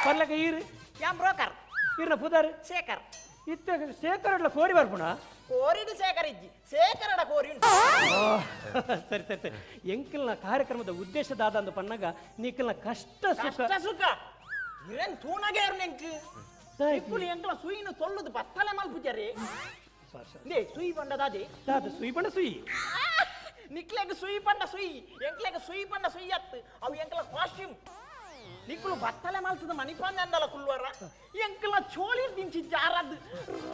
ಪರ್ಲಕ ಈರು ಯಾನ್ ಬ್ರೋಕರ್ ಈರ್ನ ಪುದಾರ್ ಶೇಖರ್ ಇತ್ತ ಶೇಖರ್ ಕೋರಿ ಬರ್ಪುಣ ಕೋರಿಡು ಶೇಖರ್ ಇಜ್ಜಿ ಶೇಖರಡ ಕೋರಿ ಉಂಟು ಸರಿ ಸರಿ ಸರಿ ಎಂಕಲ್ನ ಕಾರ್ಯಕ್ರಮದ ಉದ್ದೇಶ ದಾದ ಪನ್ನಾಗ ನೀಕಲ್ನ ಕಷ್ಟ ಸುಖ ಕಷ್ಟ ಸುಖ ಇರೇನ್ ತೂನಗೇರ್ ನೆಂಕ್ ಇಪ್ಪುಲು ಎಂಕಲ ಸುಯಿನು ತೊಲ್ಲುದು ಬತ್ತಲೆ ಮಲ್ಪುಜರಿ ಲೇ ಸುಯಿ ಬಂಡದಾದೆ ದಾದ ಸುಯಿ ಬಣ್ಣ ಸುಯಿ ನಿಕ್ಲೆಗ್ ಸುಯಿ ಪಂಡ ಸುಯಿ ಎಂಕ್ಲೆಗ್ ಸುಯಿ ಪಂಡ ಸುಯಿ ಅತ್ತು ಅವು ಎಂಕಲ ಕಾಸ್ಟ್ಯೂಮ್ ನಿಕ್ಕುಲು ಬತ್ತಲೆ ಮಲ್ತದ ಮಣಿಪಾಂದೆ ಅಂದಲ ಕುಲ್ವರ ಎಂಕಲ ಚೋಳಿ ದಿಂಚಿ ಜಾರದ್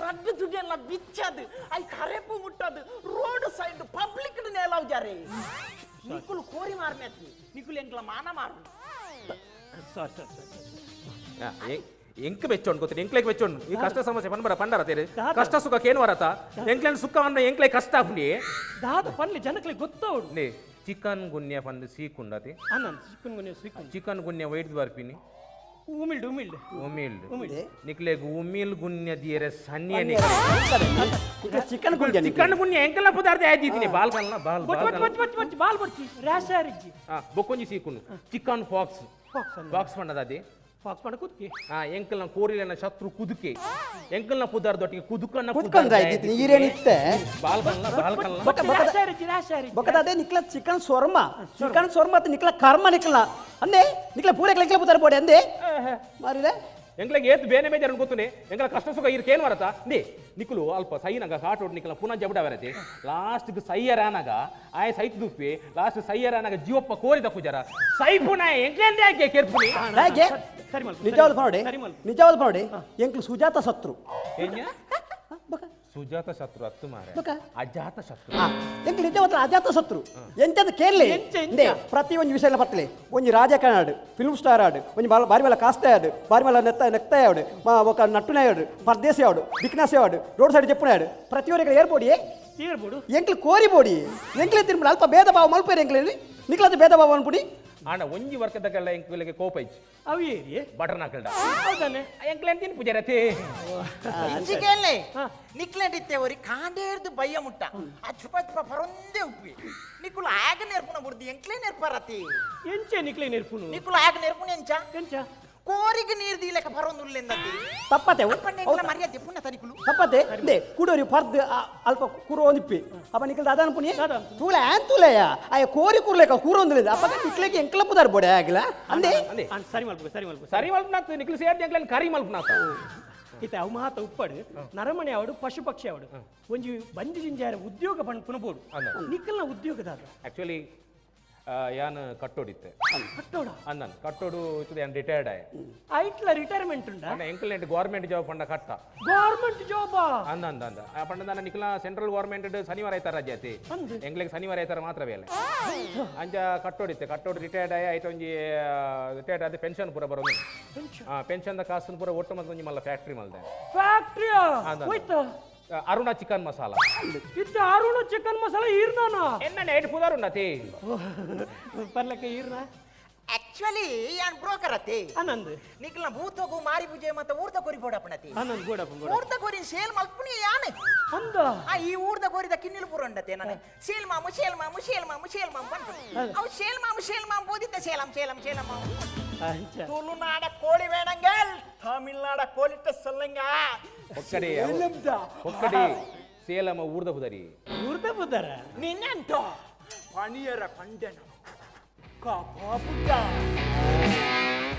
ರಡ್ಡು ತುಗೆಲ್ಲ ಬಿಚ್ಚದು I ಕರೆಪು ಮುಟ್ಟದು ರೋಡ್ ಸೈಡ್ ಪಬ್ಲಿಕ್ ನೇಲಾವ್ ಜಾರೆ ನಿಕ್ಕುಲು ಕೋರಿ ಮಾರ್ನೆತ್ತಿ ನಿಕ್ಕುಲು ಎಂಕಲ ಮಾನ ಮಾರು ಸಾರಿ ಸಾರಿ ಸಾರಿ ಎಂಕ್ ಬೆಚ್ಚೋಣ್ ಗೊತ್ತಿಲ್ಲ ಎಂಕ್ಲೆಗ್ ಬೆಚ್ಚೋಣ್ ಈ ಕಷ್ಟ ಸಮಸ್ಯೆ ಪನ್ಬರ ಪಂಡರ ತೇರಿ ಕಷ್ಟ ಸುಖ ಕೇನು ವರತ ಎಂಕ್ಲೆನ್ ಸುಖ ಅನ್ನ ಎಂಕ್ಲೆ ಕಷ್ಟ ಆಪುನಿ ದಾದ ಪನ್ಲಿ ಜನಕ್ಲೆ ಗೊತ್ತವಡು ನೇ ಚಿಕನ್ ಗುನ್ಯ ಪಂದು ಸೀಕುಂಡತಿ ಅನ್ನ ಚಿಕನ್ ಗುನ್ಯ ಸೀಕುಂಡು ಚಿಕನ್ ಗುನ್ಯ ವೈಟ್ ಬರ್ಪಿನಿ ಉಮಿಲ್ಡ್ ಉಮಿಲ್ಡ್ ಉಮಿಲ್ಡ್ ಉಮಿಲ್ಡ್ ನಿಕ್ಲೆಗ್ ಉಮಿಲ್ ಗುನ್ಯ ದಿಯರೆ ಸನ್ಯ ಚಿಕನ್ ಗುಂಜ ಚಿಕನ್ ಗುನ್ಯ ಎಂಕಲ್ನ ಪದಾರ್ಥ ಆಯ್ತಿದ್ದೀನಿ ಬಾಲ್ ಕಲ್ಲ ಬಾಲ್ ಬೊಚ್ಚ ಬೊಚ್ಚ ಬೊಚ್ಚ ಬೊಚ್ಚ ಬಾಲ್ ಬೊಚ್ಚಿ ರಾಶಾರಿಜ್ಜಿ ಬೊಕ್ಕೊಂಜಿ ಸೀಕುಂಡು ಚಿಕನ್ ಫಾಕ್ಸ್ ಬಾಕ್ಸ್ ಪಂಡದಾದಿ ಫಾಕ್ಸ್ ಪಂಡ ಕುದ್ಕೆ ಎಂಕಲ್ನ ಕೋರಿಲನ ಶತ್ರು ಕುದುಕೆ ಎಂಕಲ್ನ ಪುದಾರ್ದೊಟ್ಟಿಗೆ ಕುದುಕನ್ನ ಕುದ್ಕಂದ್ರೆ ಆಯ್ತಿತ್ತು ಈರೇನಿತ್ತೆ ಬಾಲ್ಕಲ್ಲ ಬಾಲ್ಕಲ್ಲ ಬೊಕ್ಕದಾದೆ ನಿಕ್ಲ ಚಿಕನ್ ಸೊರ್ಮ ಚಿಕನ್ ಸೊರ್ಮ ಅತ್ತ ನಿಕ್ಲ ಕರ್ಮ ನಿಕ್ಲ ಅಂದೆ ನಿಕ್ಲ ಪೂರ ನಿಕ್ಲ ಪುದಾರ ಬೋಡೆ ಅಂದೆ ಮಾರಿದೆ ಎಂಕ್ಲೆಗ್ ಏತ್ ಬೇನೆ ಬೇಜಾರು ಗೊತ್ತುನೆ ಎಂಕಲ ಕಷ್ಟ ಸುಖ ಇರ್ಕೇನು ವರತ ನೇ ನಿಕ್ಕಲು ಅಲ್ಪ ಸೈನಾಗ ಕಾಟೋಡ್ ನಿಕ್ಕಲ ಪುನಃ ಜಬಡ ವರತೆ ಲಾಸ್ಟ್ ಸೈಯರಾನಾಗ ಆಯ ಸೈತ್ ದುಪ್ಪಿ ಲಾಸ್ಟ್ ಸೈಯರಾನಾಗ ಜೀವಪ್ಪ ಕೋರಿದ ಪೂಜಾರ ಸೈಪುನ ಎಂಕ್ಲೆಂದೆ ಯಾಕೆ ಕೇರ್ಪುನಿ ಹೇಗೆ ನಿಜವಾದ ನೋಡಿ ನಿಜವಾದ ನೋಡಿ ಎಂಕ್ಲು ಸುಜಾತ ಸತ್ರು ಸುಜಾತ ಶತ್ರು ಅತ್ತು ಮಾರೆ ಅಜಾತ ಶತ್ರು ಎಂಕ್ಲು ನಿಜವಾದ ಅಜಾತ ಶತ್ರು ಎಂತದ ಕೇಳಲಿ ಪ್ರತಿ ಒಂಜಿ ವಿಷಯ ಪತ್ತಲೆ ಒಂಜಿ ರಾಜಕಾರಣ ಫಿಲ್ಮ್ ಸ್ಟಾರ್ ಆಡು ಒಂಜಿ ಬಾರಿ ಮೇಲೆ ಕಾಸ್ತೆ ಆಡು ಬಾರಿ ಮೇಲೆ ನೆತ್ತ ನೆಕ್ತಾಯ ಆಡು ఒక ನಟ್ಟುನಾಯಡು ಪರ್ದೇಸಿ ಆಡು ಬಿಕ್ನಾಸಿ ಆಡು ರೋಡ್ ಸೈಡ್ ಜಪ್ಪುನಾಡು ಪ್ರತಿಯೊರಿಗೆ ಏರ್ಬೋಡಿ ಏರ್ಬೋಡು ಎಂಕ್ಲು ಕೋರಿ ಬೋಡಿ ಎಂಕ್ಲೆ ತಿರುಮಲ ಅಲ್ಪ ಭೇದ ಭಾವ ಮಲ್ಪೇರು ಎಂಕ್ಲೆ ನಿಕ್ಲದ ಭೇದ ಭಾವ ಅನ್ಪುಡಿ ಆಂಡ ಒಂಜಿ ವರ್ಗದಕ್ಕೆಲ್ಲ ಎಂಕ್ಲೆಗೆ ಕೋಪ ಇಚ್ಚು ಅವು ಏರಿಯೇ ಬಟರ್ ನಾಕಲ್ಡ ಹೌದಾನೆ ಎಂಕ್ಲೆ ತಿನ್ ಪೂಜಾರತಿ ಇಂಚಿಗೆಲ್ಲೇ ನಿಕ್ಲೆಂಡಿತ್ತೆ ಒರಿ ಕಾಂಡೇರ್ದು ಬಯ್ಯ ಮುಟ್ಟ ಅಚ್ಚುಪ ಅಚ್ಚುಪ ಪರೊಂದೇ ಉಪ್ಪಿ ನಿಕ್ಕುಲು ಆಗ ನೆರ್ಪುನ ಬುಡ್ದು ಎಂಕ್ಲೆ ನೆರ್ಪರತಿ ಎಂಚೆ ನಿಕ್ಲೆ ನೆರ್ಪುನು ನಿಕ್ಕುಲು ಆಗ ನೆರ್ಪುನ ಎಂಚ ಎಂಚ ಕೋರಿಗೆ ನೀರ್ ದೀಲೆಕ ಪರೊಂದು ಉಲ್ಲೆಂದತಿ ತಪ್ಪತೆ ಮರ್ಯಾದೆ ಪುಣ್ಯ ತನಿಕುಲು ತಪ್ಪತೆ they ಕೂಡೋರಿ ಪರ್ದ್ ಅಲ್ಪ ಕೂರೋ ಒಂದಿಪ್ಪಿ ಅಪ್ಪ ನಿಕ್ಲ ದಾದಾನ ಪುಣ್ಯ ತೂಲೆ ಆನ್ ತೂಲೆಯ ಆಯ ಕೋರಿ ಕೂರ್ಲೇಕ ಕೂರೋಂದಿಲ್ಲ ಅಪ್ಪ ನಿಕ್ಲೆಗೆ ಎಂಕ್ಲ ಪುದಾರ್ ಬೋಡೆ ಆಗಲ ಅಂದೆ ಸರಿ ಮಲ್ಪು ಸರಿ ಮಲ್ಪು ಸರಿ ಮಲ್ಪನಾತ್ ನಿಕ್ಲು ಸೇರ್ದು ಎಂಕ್ಲೆನ್ ಕರಿ ಮಲ್ಪನಾತ್ ಇತ್ತೆ ಅವು ಮಾತ ಉಪ್ಪಡು ನರಮಣೆ ಅವಡು ಪಶು ಪಕ್ಷಿ ಅವಡು ಒಂಜಿ ಬಂಜಿ ಜಿಂಜಾರ ಉದ್ಯೋಗ ಪನ್ಪುನ ಬೋಡು ನಿಕ್ಕಲ್ನ ಉದ್ಯೋಗದಾದ ಆಕ್ಚುಲಿ ಯಾನ್ ಕಟ್ಟೋಡಿತ್ತೆ ಕಟ್ಟೋಡ ಅಂದನ್ ಕಟ್ಟೋಡು ಇತ್ತು ಯಾನ್ ರಿಟೈರ್ಡ್ ಆಯ್ ಐಟ್ಲ ರಿಟೈರ್ಮೆಂಟ್ ಉಂಡ ಪಂಡ ಎಂಕಲ್ನೆಟ್ ಗೌರ್ಮೆಂಟ್ ಜಾಬ್ ಪಂಡ ಕಟ್ಟ ಗೌರ್ಮೆಂಟ್ ಜಾಬ್ ಅಂದ ಅಂದ ಅಂದ ಆ ಪಂಡ ದಾನ ನಿಕ್ಲ ಸೆಂಟ್ರಲ್ ಗೌರ್ಮೆಂಟ್ ಶನಿವಾರ ಐತಾರ ರಜೆ ಆತಿ ಎಂಕ್ಲೆಗ್ ಶನಿವಾರ ಐತಾರ ಮಾತ್ರ ಬೇಲೆ ಅಂಚ ಕಟ್ಟೋಡಿತ್ತೆ ಕಟ್ಟೋಡು ರಿಟೈರ್ಡ್ ಆಯ್ ಐತ ಒಂಜಿ ರಿಟೈರ್ಡ್ ಆದ ಪೆನ್ಷನ್ ಪೂರ ಬರೋದು ಪೆನ್ಷನ್ the ಕಾಸು ಪೂರ ಒಟ್ಟು ಮತ್ತೆ ಒಂಜಿ ಮಲ್ಲ ಫ್ಯಾಕ್ಟ್ರಿ ಮಲ್ದೆ ಫ್ಯಾಕ್ಟ್ರಿ ಹೋಯ್ತಾ ಅರುಣ ಚಿಕನ್ ಮಸಾಲ ಇತ್ತ ಅರುಣ ಚಿಕನ್ ಮಸಾಲ ಈರ್ನಾನ ಎನ್ನ ನೈಟ್ ಪುದಾರು ಉಂಡತಿ ಪರ್ಲಕ್ಕೆ ಈರ್ನ ಆಕ್ಚುಲಿ ಯಾನ್ ಬ್ರೋಕರ್ ಅತ್ತೆ. ಆನಂದ್. ನಿಕ್ಲ ಭೂತಗು ಮಾರಿ ಪೂಜೆ ಮತ್ತೆ ಊರ್ದ ಕೋರಿ ಬೋಡಪ್ಪನತಿ. ಆನಂದ್ ಬೋಡಪ್ಪ ಬೋಡ. ಊರ್ದ ಕೋರಿ ಸೇಲ್ ಮಲ್ಪುನಿ ಯಾನ್. ಅಂದ. ಆ ಈ ಊರ್ದ ಕೋರಿದ ಕಿನ್ನಿಲು ಪೂರ ಉಂಡತೆ ನಾನು. ಸೇಲ್ ಮಾಮು ಸೇಲ್ ಮಾಮು ಸೇಲ್ ಮಾಮು ಸೇಲ್ ಮಾಮು ಬಂತು. ಅವು ಸೇಲ್ ಮಾಮು ಸೇಲ್ ಮಾಮು ಬೋದಿದ್ದ ಸೇಲಂ ಸೇಲಂ ಸೇಲಂ ಮಾಮು. ತುಳುನಾಡ ಕೋಳಿ வேணங்கள் ತಮಿಳ್ನಾಡ ಕೋಳಿಟ್ಟ சொல்லுங்க. ಒಕ್ಕಡಿ ಒಕ್ಕಡಿ ಸೇಲಮ ಊರ್ದ ಬುದರಿ. ಊರ್ದ ಬುದರ. ನಿನ್ನಂತ ಪಣಿಯರ ಕಂಡನ ಕಾಪಾಪುಟ್ಟ.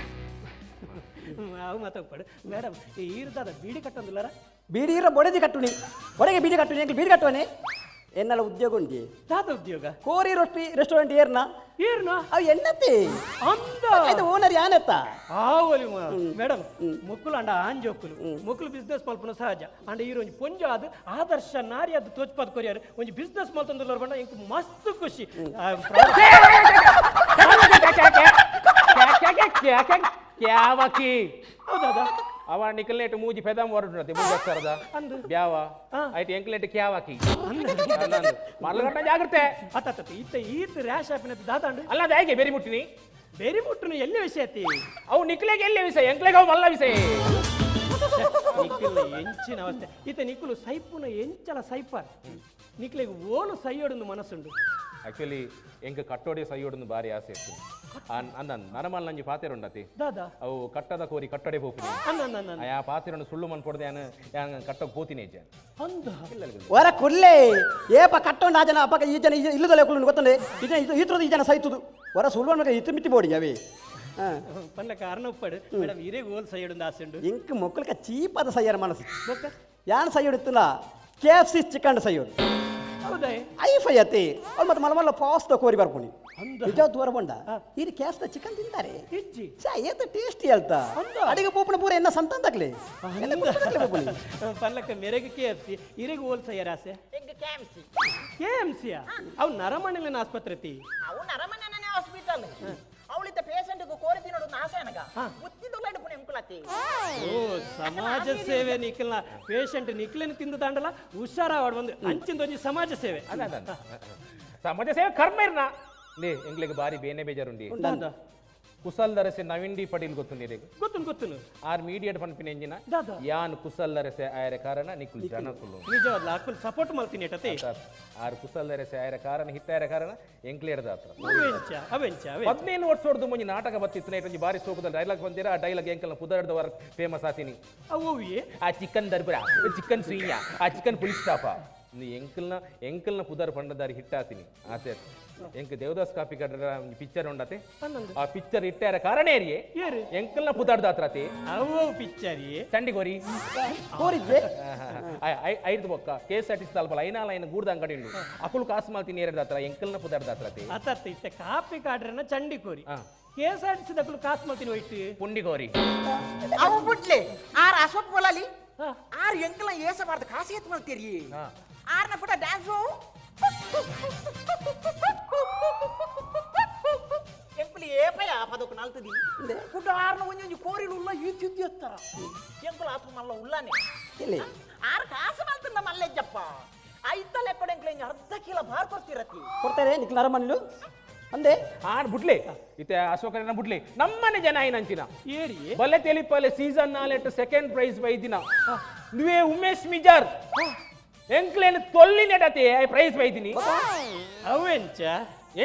ಅವು ಮಾತಾಡ್ಪಾಡು ಮೇಡಮ್ ಈರ್ದಾದ ಬೀಡಿ ಕಟ್ಟೊಂದಿಲ್ಲಾರ? ಬೀಡಿ ಇರ ಬೊಡೆದಿ ಕಟ್ಟುನಿ ಒಡೆಗೆ ಬೀಡಿ ಕಟ್ಟುನಿ ಎಂಕ್ ಬೀಡಿ ಕಟ್ಟುವನೆ ಎನ್ನಲ ಉದ್ಯೋಗ ಉಂಡಿ. ದಾದ ಉದ್ಯೋಗ? ಕೋರಿ ರೊಟ್ಟಿ ರೆಸ್ಟೋರೆಂಟ್ ಏರ್ನ? ಏರ್ನ? ಅವು ಎನ್ನತ್ತೆ ಅಂದ ಆಯ್ತು ಓನರ್ ಯಾನೆತ್ತ. ಆವಲಿ ಮೇಡಮ್ ಮುಕ್ಕುಲು ಅಂಡ ಆಂಜೋಕುಲು ಮುಕ್ಕುಲು ಬಿಸ್ನೆಸ್ ಮಲ್ಪುನ ಸಹಜ ಅಂಡ ಈರ್ ಒಂಜಿ ಪೊಂಜ ಆದ್ ಆದರ್ಶ ನಾರಿ ಅದು ತೋಚ್ಪಾದ್ ಕೊರಿಯಾರು ಒಂಜಿ ಬಿಸ್ನೆಸ್ ಮಲ್ತೊಂದುಲ್ಲರ್ ಬಂಡ ಇಂಕ್ ಮಸ್ತ್ ಖುಷಿ. ಕ್ಯಾವಕಿ ಹೌದಾ? ಅವ ನಿಕಲ್ನೇಟ್ ಮೂಜಿ ಪೆದಂ ಹೊರಡುನತೆ ಮೂಜಿ ಅಂದು. ಬ್ಯಾವ ಐಟ್ ಎಂಕ್ಲೇಟ್ ಕ್ಯಾವಕಿ ಮರ್ಲಗಟ್ಟ ಜಾಗ್ರತೆ. ಅತ್ತ ಇತ್ತ ಈತ್ ರ್ಯಾಶ್ ಆಪಿನ ದಾದಾಂಡು ಅಲ್ಲ ಅದು ಹೇಗೆ ಬೇರಿ ಮುಟ್ಟಿನಿ ಬೇರಿ ಮುಟ್ಟುನು ಎಲ್ಲಿ ವಿಷಯ ಅತಿ ಅವು ನಿಕ್ಲೆಗೆ ಎಲ್ಲಿ ವಿಷಯ ಎಂಕ್ಲೆಗೆ ಅವು ಮಲ್ಲ ವಿಷಯ. ನಿಕ್ಕುಲ ಎಂಚಿನ ಅವಸ್ಥೆ ಇತ್ತ ನಿಕ್ಕುಲು ಸೈಪುನ ಎಂಚಲ ಸೈಪರ್ ನಿಕ್ಲೆಗ್ ಓಲು ಸೈಯೋಡುಂದು ಮನಸ್ಸುಂಡು. ಆಕ್ಚುಲಿ ಎಂಕ್ ಕಟ್ಟೋಡಿ ಸೈಯೋಡುಂದು ಬಾರಿ ಆಸೆ ಇತ್ತು. ಅಂದ ನರಮಲ್ ನಂಜಿ ಪಾತೆರುಂಡತಿ ದಾದಾ ಅವು ಕಟ್ಟದ ಕೋರಿ ಕಟ್ಟಡೆ ಪೋಪಿನಿ. ಅನ್ನ ಆ ಪಾತೆರುಂಡು ಸುಳ್ಳು ಮನ್ ಪೊಡ್ದೆ ಯಾನ್ ಕಟ್ಟೋಕ್ ಪೋತಿನಿ ಹೆಜ್ಜೆ. ಅಂದ ಒರ ಕುಲ್ಲೆ ಏಪ ಕಟ್ಟೊಂಡು ಆ ಜನ ಅಪ್ಪಕ ಈ ಜನ ಇಲ್ಲದಲ್ಲ ಕುಲ್ಲು ಗೊತ್ತಂಡೆ ಈ ಜನ ಈತ್ರದ ಈ ಜನ ಸೈತುದು ಒರ ಸುಳ್ಳು ಅನ್ಬೇಕು ಇತ್ತು ಮಿತಿ ಬೋಡಿ ಅವೇ. ಪನ್ನ ಕಾರಣ ಉಪ್ಪಡು ಮೇಡಮ್ ಇರೇ ಗೋಲ್ ಸೈಯೋಡುಂದು ಆಸೆ ಉಂಡು. ಇಂಕ್ ಮೊಕ್ಕಲ್ಕ ಚೀಪಾದ ಸೈಯರ ಮನಸ್ಸು ಯಾನ್ ಸೈಯೋಡಿತ್ತಲ್ಲ ಕೆ ಎಫ್ ಸಿ ಚಿಕನ್ ಸೈಯೋಡು. ಹೌದಾ? I five ಅತಿ ಅವ್ಳು ಮತ್ತೆ ಮಲ್ಲ ಮಲ್ಲ ಫಾಸ್ಟ್ ಕೋರಿ ಬರ್ಪುನಿ ನಿಜ ದೂರ ಬಂಡ ಈ ಕ್ಯಾಸ್ ಚಿಕನ್ ತಿಂತಾರೆ ಇಜ್ಜಿ ಚಾ ಏತ ಟೇಸ್ಟಿ ಹೇಳ್ತಾ ಅಡಿಗೆ ಪೋಪುನ ಪೂರ ಎನ್ನ ಸಂತಾನ ತಕ್ಲೆ ಪೋಪುನಿ. ಪಲ್ಲಕ್ಕ ಮೆರೆಗೆ ಕೆ ಎಫ್ ಸಿ ಇರೆಗ್ ಓಲ್ ಸೈಯರ್ ಆಸೆ? ಎಂಕ್ K M C. K M ಸಿಯಾ? ಅವು ನರಮಣಲಿನ ಆಸ್ಪತ್ರೆ ತಿ. ಅವು ನರಮಣನೇ ಹಾಸ್ಪಿಟಲ್. ಅವಳಿದ್ದ ಪೇಷಂಟ್ ಕೋರಿ ತಿನ್ನೋಡು ಆಸೆ ಅನಗ ಬುದ್ಧಿದೊಲ್ಲ ಇಡ್ಪುನಿ ಎಂಕುಲತಿ. ಓ ಸಮಾಜ ಸೇವೆ ನಿಖಲ್ನ ಪೇಷಂಟ್ ನಿಖಲೇನು ತಿಂದು ದಾಂಡಲ ಹುಷಾರಾವಾಡ್ ಒಂದು ಅಂಚಿಂದ ಒಂಜಿ ಸಮಾಜ ಸೇವೆ. ಅಲ್ಲ ಅಲ್ಲ ಸಮಾಜ ಸೇವೆ ಕರ್ಮ ಇರ್ನ ಲೇ ಎಂಗ್ಲಿಗೆ ಬಾರಿ ಬೇನೆ ಬೇಜಾರುಂಡಿ. ಕುಸಲ್ದರಸೆ ನವೀನ್ ಡಿ ಪಟೀಲ್ ಗೊತ್ತು ನೀರಿಗೆ? ಗೊತ್ತುನು ಗೊತ್ತುನು. ಆರ್ ಮೀಡಿಯೇಟ್ ಪನ್ಪಿನ ಎಂಜಿನ ದಾದಾ. ಯಾನ್ ಕುಸಲ್ದರಸೆ ಆಯರ ಕಾರಣ ನಿಕ್ಕುಲ್ ಜನಕುಲು ನಿಜವಾದ್ಲ ಅಕುಲ್ ಸಪೋರ್ಟ್ ಮಲ್ತೀನಿ ಏಟತೆ. ಆರ್ ಕುಸಲ್ದರಸೆ ಆಯರ ಕಾರಣ ಹಿತ್ತಾಯರ ಕಾರಣ ಎಂಕ್ಲೇರ್ದ ಹತ್ರ. ಅವೆಂಚ ಅವೆಂಚ ಅವೆಂಚ 15 ವರ್ಷದ ಮುಂಚೆ ನಾಟಕ ಬತ್ತಿತ್ತು ಒಂಜಿ ಬಾರಿ ಸೋಕದ ಡೈಲಾಗ್ ಬಂದಿರ ಆ ಡೈಲಾಗ್ ಎಂಕಲ್ನ ಪುದರ್ದ ವರ ಫೇಮಸ್ ಆತೀನಿ. ಅವು ಅವುಯೇ? ಆ ಚಿಕನ್ ದರ್ಬರ ಚಿಕನ್ ಸುಯಿಯ ಆ ಚಿಕನ್ ಪುಲಿಸ್ ಸ್ಟಾಪ ನೀ ಎಂಕಲ್ನ ಎಂಕಲ್ನ ಪುದರ್ ಪಂಡದಾರಿ ಹಿಟ್ಟಾತೀನಿ ಆತೆ ಎಂಕ್ ದೇವದಾಸ್ ಕಾಪಿ ಕಡ್ರ ಒಂಜಿ ಪಿಕ್ಚರ್ ಉಂಡತೆ ಆ ಪಿಕ್ಚರ್ ಇಟ್ಟಾರ ಕಾರಣ ಏರಿಯೇ ಎಂಕಲ್ನ ಪುದರ್ದ ಹತ್ರತೆ. ಅವು ಪಿಕ್ಚರ್ ಚಂಡಿಗೋರಿ ಕೋರಿದ್ದೆ ಐದು ಬೊಕ್ಕ ಕೆ ಎಸ್ ಆರ್ ಟಿ ಸಿ ತಲುಪಲ್ಲ ಐನಾಲ್ ಐನ ಗೂಡ್ದ ಅಂಗಡಿ ಉಂಡು ಅಕುಲು ಕಾಸು ಮಾಲ್ತೀನಿ ಎರಡ್ ಹತ್ರ ಎಂಕಲ್ನ ಪುದರ್ದ ಹತ್ರತೆ. ಅತ್ತ ಇತ್ತೆ ಕಾಪಿ ಕಾಡ್ರನ ಚಂಡಿಕೋರಿ K S R T C ದಕುಲು ಕಾಸು ಮಲ್ತೀನಿ ಒಯ್ತು ಪುಂಡಿಗೋರಿ ಅವು ಬುಡ್ಲೆ ಆರ್ ಅಶೋಕ್ ಬೋಲಾಲಿ ಆರ್ ಎಂಕಲ್ನ ಏಸಬಾರ್ದು ಕಾಸು ಎತ್ತು ಮಲ್ತೀರಿ ಆರ್ನ ಪುಟ ಡ್ಯಾನ್ಸು ಎಂಕುಲು ಏಪಯ ಪದೊಕ ನಲ್ತದಿ ಪುಟ ಆರ್ನ ಒಂಜೊಂಜಿ ಕೋರಿಲು ಉಲ್ಲ ಯುದ್ಧ ಯುದ್ಧ ಎತ್ತರ ಎಂಕುಲು ಆತು ಮಲ್ಲ ಉಲ್ಲಾನೆ ಇಲ್ಲಿ ಆರ್ ಕಾಸು ಮಲ್ತಂದ ಮಲ್ಲೆಜ್ಜಪ್ಪ ಐತಲ್ಲ ಎಪ್ಪಡ ಎಂಕುಲು ಇಂಜ ಅರ್ಧ ಕಿಲೋ ಬಾರ್ ಕೊಡ್ತಿರತಿ ಕೊಡ್ತಾರೆ ನಿಖಿಲ್ ನರಮನಿಲು ಅಂದೆ ಆರ್ ಬುಡ್ಲೆ ಇತ್ತೆ ಅಶೋಕನ ಬುಡ್ಲೆ ನಮ್ಮನೆ ಜನ ಐನಂಚಿನ ಏರಿ ಬಲೆ ತೆಲಿಪಲೆ ಸೀಸನ್ ನಾಲೆಟ್ ಸೆಕೆಂಡ್ ಪ್ರೈಸ್ ಬೈದಿನ ನೀವೇ ಉಮೇಶ್ ಮಿಜಾರ್ ಎಂಕ್ಲೇನು ತೊಲ್ಲಿ ನೆಡತೆ ಪ್ರೈಸ್ ಬೈದಿನಿ. ಅವೆಂಚ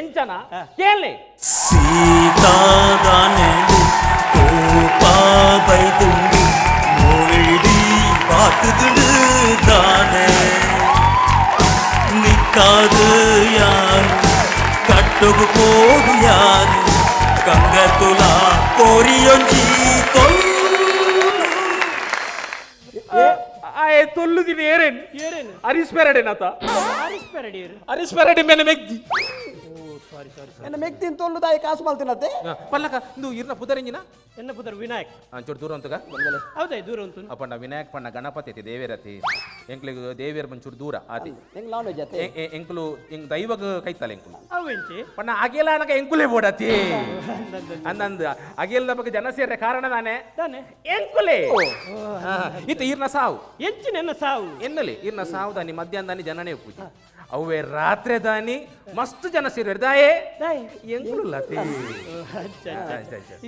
ಎಂಚನ ಕೇಳಿ ಸೀತಾದಾನೆಡು ಕೋಪ ಬೈದುಂಡು ನೋಳಿಡಿ ಬಾತುದುಡು தானே ನಿಕ್ಕಾದು ಯಾನು ಕಟ್ಟುಗು ಪೋದು ಯಾನು ಕಂಗತುಲ ಕೋರಿಯೊಂಜಿ ತೊಲ್ಲು ಆಯೆ ತೊಲ್ಲುದಿನಿ ಏರೇನ್ ಏರೇನು ಹರೀಶ್ ಪೆರಡೆ ನಾತ ಹರೀಶ್ ಪೆರಡೆ ಏರು ಹರೀಶ್ ಪೆರಡೆ ಮೇಲೆ ಮೆಗ್ದಿ. ಓ ಸಾರಿ ಸಾರಿ ಎನ್ನ ಮೆಗ್ದಿನ ತೊಲ್ಲು ದಾಯಿ ಕಾಸು ಮಲ್ತಿನತ್ತೆ. ಪಲ್ಲಕ ಇಂದು ಇರ್ನ ಪುದರಿಂಜಿನ ಎನ್ನ ಪುದರ್ ವಿನಾಯಕ್. ಚೂರು ದೂರ ಅಂತಗ ಹೌದಾ ದೂರ ಉಂಟು. ಅಪ್ಪಣ್ಣ ವಿನಾಯಕ್ ಪಣ್ಣ ಗಣಪತಿ ಐತಿ ದೇವೇರತಿ ಎಂಕ್ಲಿಗ್ ದೇವೇರ್ ಮಂಚೂರು ದೂರ ಆತಿ ಎಂಕ್ ನಾನ್ ವೆಜ್ ಅತ್ತೆ. ಎಂಕುಲು ಎಂಕ್ ದೈವಗ್ ಕೈತಲ್ಲ ಎಂಕುಲು. ಅವೆಂಚಿ ಪಣ್ಣ ಅಗೆಲ ಅನಕ ಎಂಕುಲೇ ಬೋಡತಿ ಅಂದಂದು ಅಗೆಲ್ದ ಬಗ್ಗೆ ಜನ ಸೇರ್ರೆ ಕಾರಣ ತಾನೆ ತಾನೆ ಎಂಕುಲೇ ಇತ್ತ ಈರ್ನ ಸಾವು ಎಂಚಿನ ಎನ್ನ ಸಾವು ಎನ್ನಲಿ ಈರ್ನ ಸಾವು ದಾನಿ ಮಧ್ಯಾಹ್ನ ದಾನಿ ಜನನೇ ಪೂಜೆ ಅವೇ ರಾತ್ರಿ ದಾನಿ ಮಸ್ತ್ ಜನ ಸೇರ್ವೇರು ದಾಯೆ ಎಂಕುಲು ಲತೆ.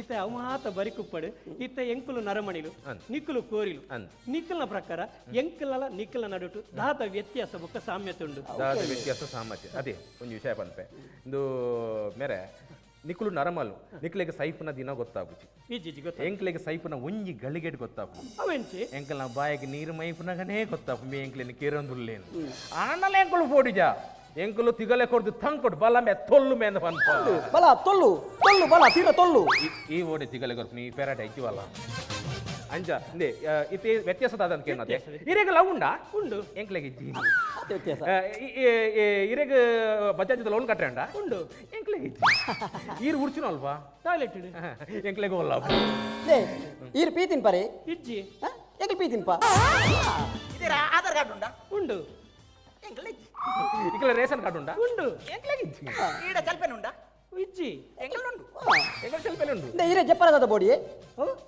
ಇತ್ತೆ ಅವು ಮಾತ ಬರಿ ಕುಪ್ಪಡು. ಇತ್ತೆ ಎಂಕುಲು ನರಮಣಿಲು, ನಿಕ್ಕುಲು ಕೋರಿಲು. ನಿಕ್ಕಲ್ನ ಪ್ರಕಾರ ಎಂಕುಲಲ ನಿಕ್ಕಲ ನಡುಟು ದಾದ ವ್ಯತ್ಯಾಸ ಬೊಕ್ಕ ಸಾಮ್ಯತೆ ಉಂಡು? ದಾದ ವ್ಯತ್ಯಾಸ ಸಾಮರ್ಥ್ಯ ಅದೇ ಒಂದು ವಿಷಯ ಪನ್ಪೆ. ಇಂದು ಮೇರೆ ನಿಕ್ಕುಲು ನರಮಲು, ನಿಕ್ಲೆಗ್ ಸೈಪುನ ದಿನ ಗೊತ್ತಾಪುಜಿ. ಎಂಕ್ಲೆಗ್ ಸೈಪುನ ಒಂಜಿ ಗಳಿಗೆಡ್ ಗೊತ್ತಾಪು. ಅವೆಂಚಿ? ಎಂಕಲ್ನ ಬಾಯಿಗೆ ನೀರು ಮೈಪುನಗನೇ ಗೊತ್ತಾಪು ಮೇ ಎಂಕ್ಲೆನ್ ಕೇರೊಂದುಲ್ಲೇನು. ಆಂಡಲ ಎಂಕುಲು ಪೋಡಿಜ, ಎಂಕುಲು ತಿಗಲೆ ಕೊರ್ದು ತಂಕೊಡು ಬಲ ಮೇ ತೊಲ್ಲು ಮೇಂದ ಪನ್ಪ. ಬಲ ತೊಲ್ಲು ತೊಲ್ಲು ಬಲ ತೀರ ತೊಲ್ಲು. ಈ ಓಡೆ ತಿಗಲೆ ಕೊರ್ಪು ನೀ ಪೆರಾಟ ಇಜ್ಜಿವಲ್ಲ ಅಂಚ. ಇಂದೆ ಇತ್ತೆ ವ್ಯತ್ಯಾಸ ದಾದ ಕೇನತೆ. ಇರೆಗ್ ಲವ್ ಉಂಡಾ? ಉಂಡು. ಎಂಕ್ಲೆಗ್ ಇಜ್ಜಿ. ವ್ಯತ್ಯಾಸ. ಇರೆಗ್ ಬಜಾಜ್ ಲೋನ್ ಕಟ್ಟಂಡ? ಉಂಡು. ಎಂಕ್ಲೆಗ್ ಇಜ್ಜಿ. ಈರ್ ಉರ್ಚುನ ಅಲ್ವಾ ಟಾಯ್ಲೆಟ್? ಎಂಕ್ಲೆಗ್ ಒಲ್ಲ. ಈರ್ ಪೀತಿನ್ ಪರೆ? ಇಜ್ಜಿ. ಎಂಕ್ಲೆ ಪೀತಿನ್ಪ. ಇದರ ಆಧಾರ್ ಕಾರ್ಡ್ ಉಂಡಾ? ಉಂಡು. ಇಕ್ಲೆ ರೇಷನ್ ಕಾರ್ಡ್ ಉಂಡಾ? ಉಂಡು. ಎಂಕ್ಲೆಗ್ ಇಜ್ಜಿ. ಈಡ ಚಲ್ಪೆನ್ ಉಂಡಾ? ಇಜ್ಜಿ. ಎಂಕಲ್ ಉಂಡು. ಎಂಕಲ್ ಚಲ್ಪೆನ್ ಉಂಡು. ಇರೆ ಜಪ್ಪರದಾದ ಬೋಡಿ,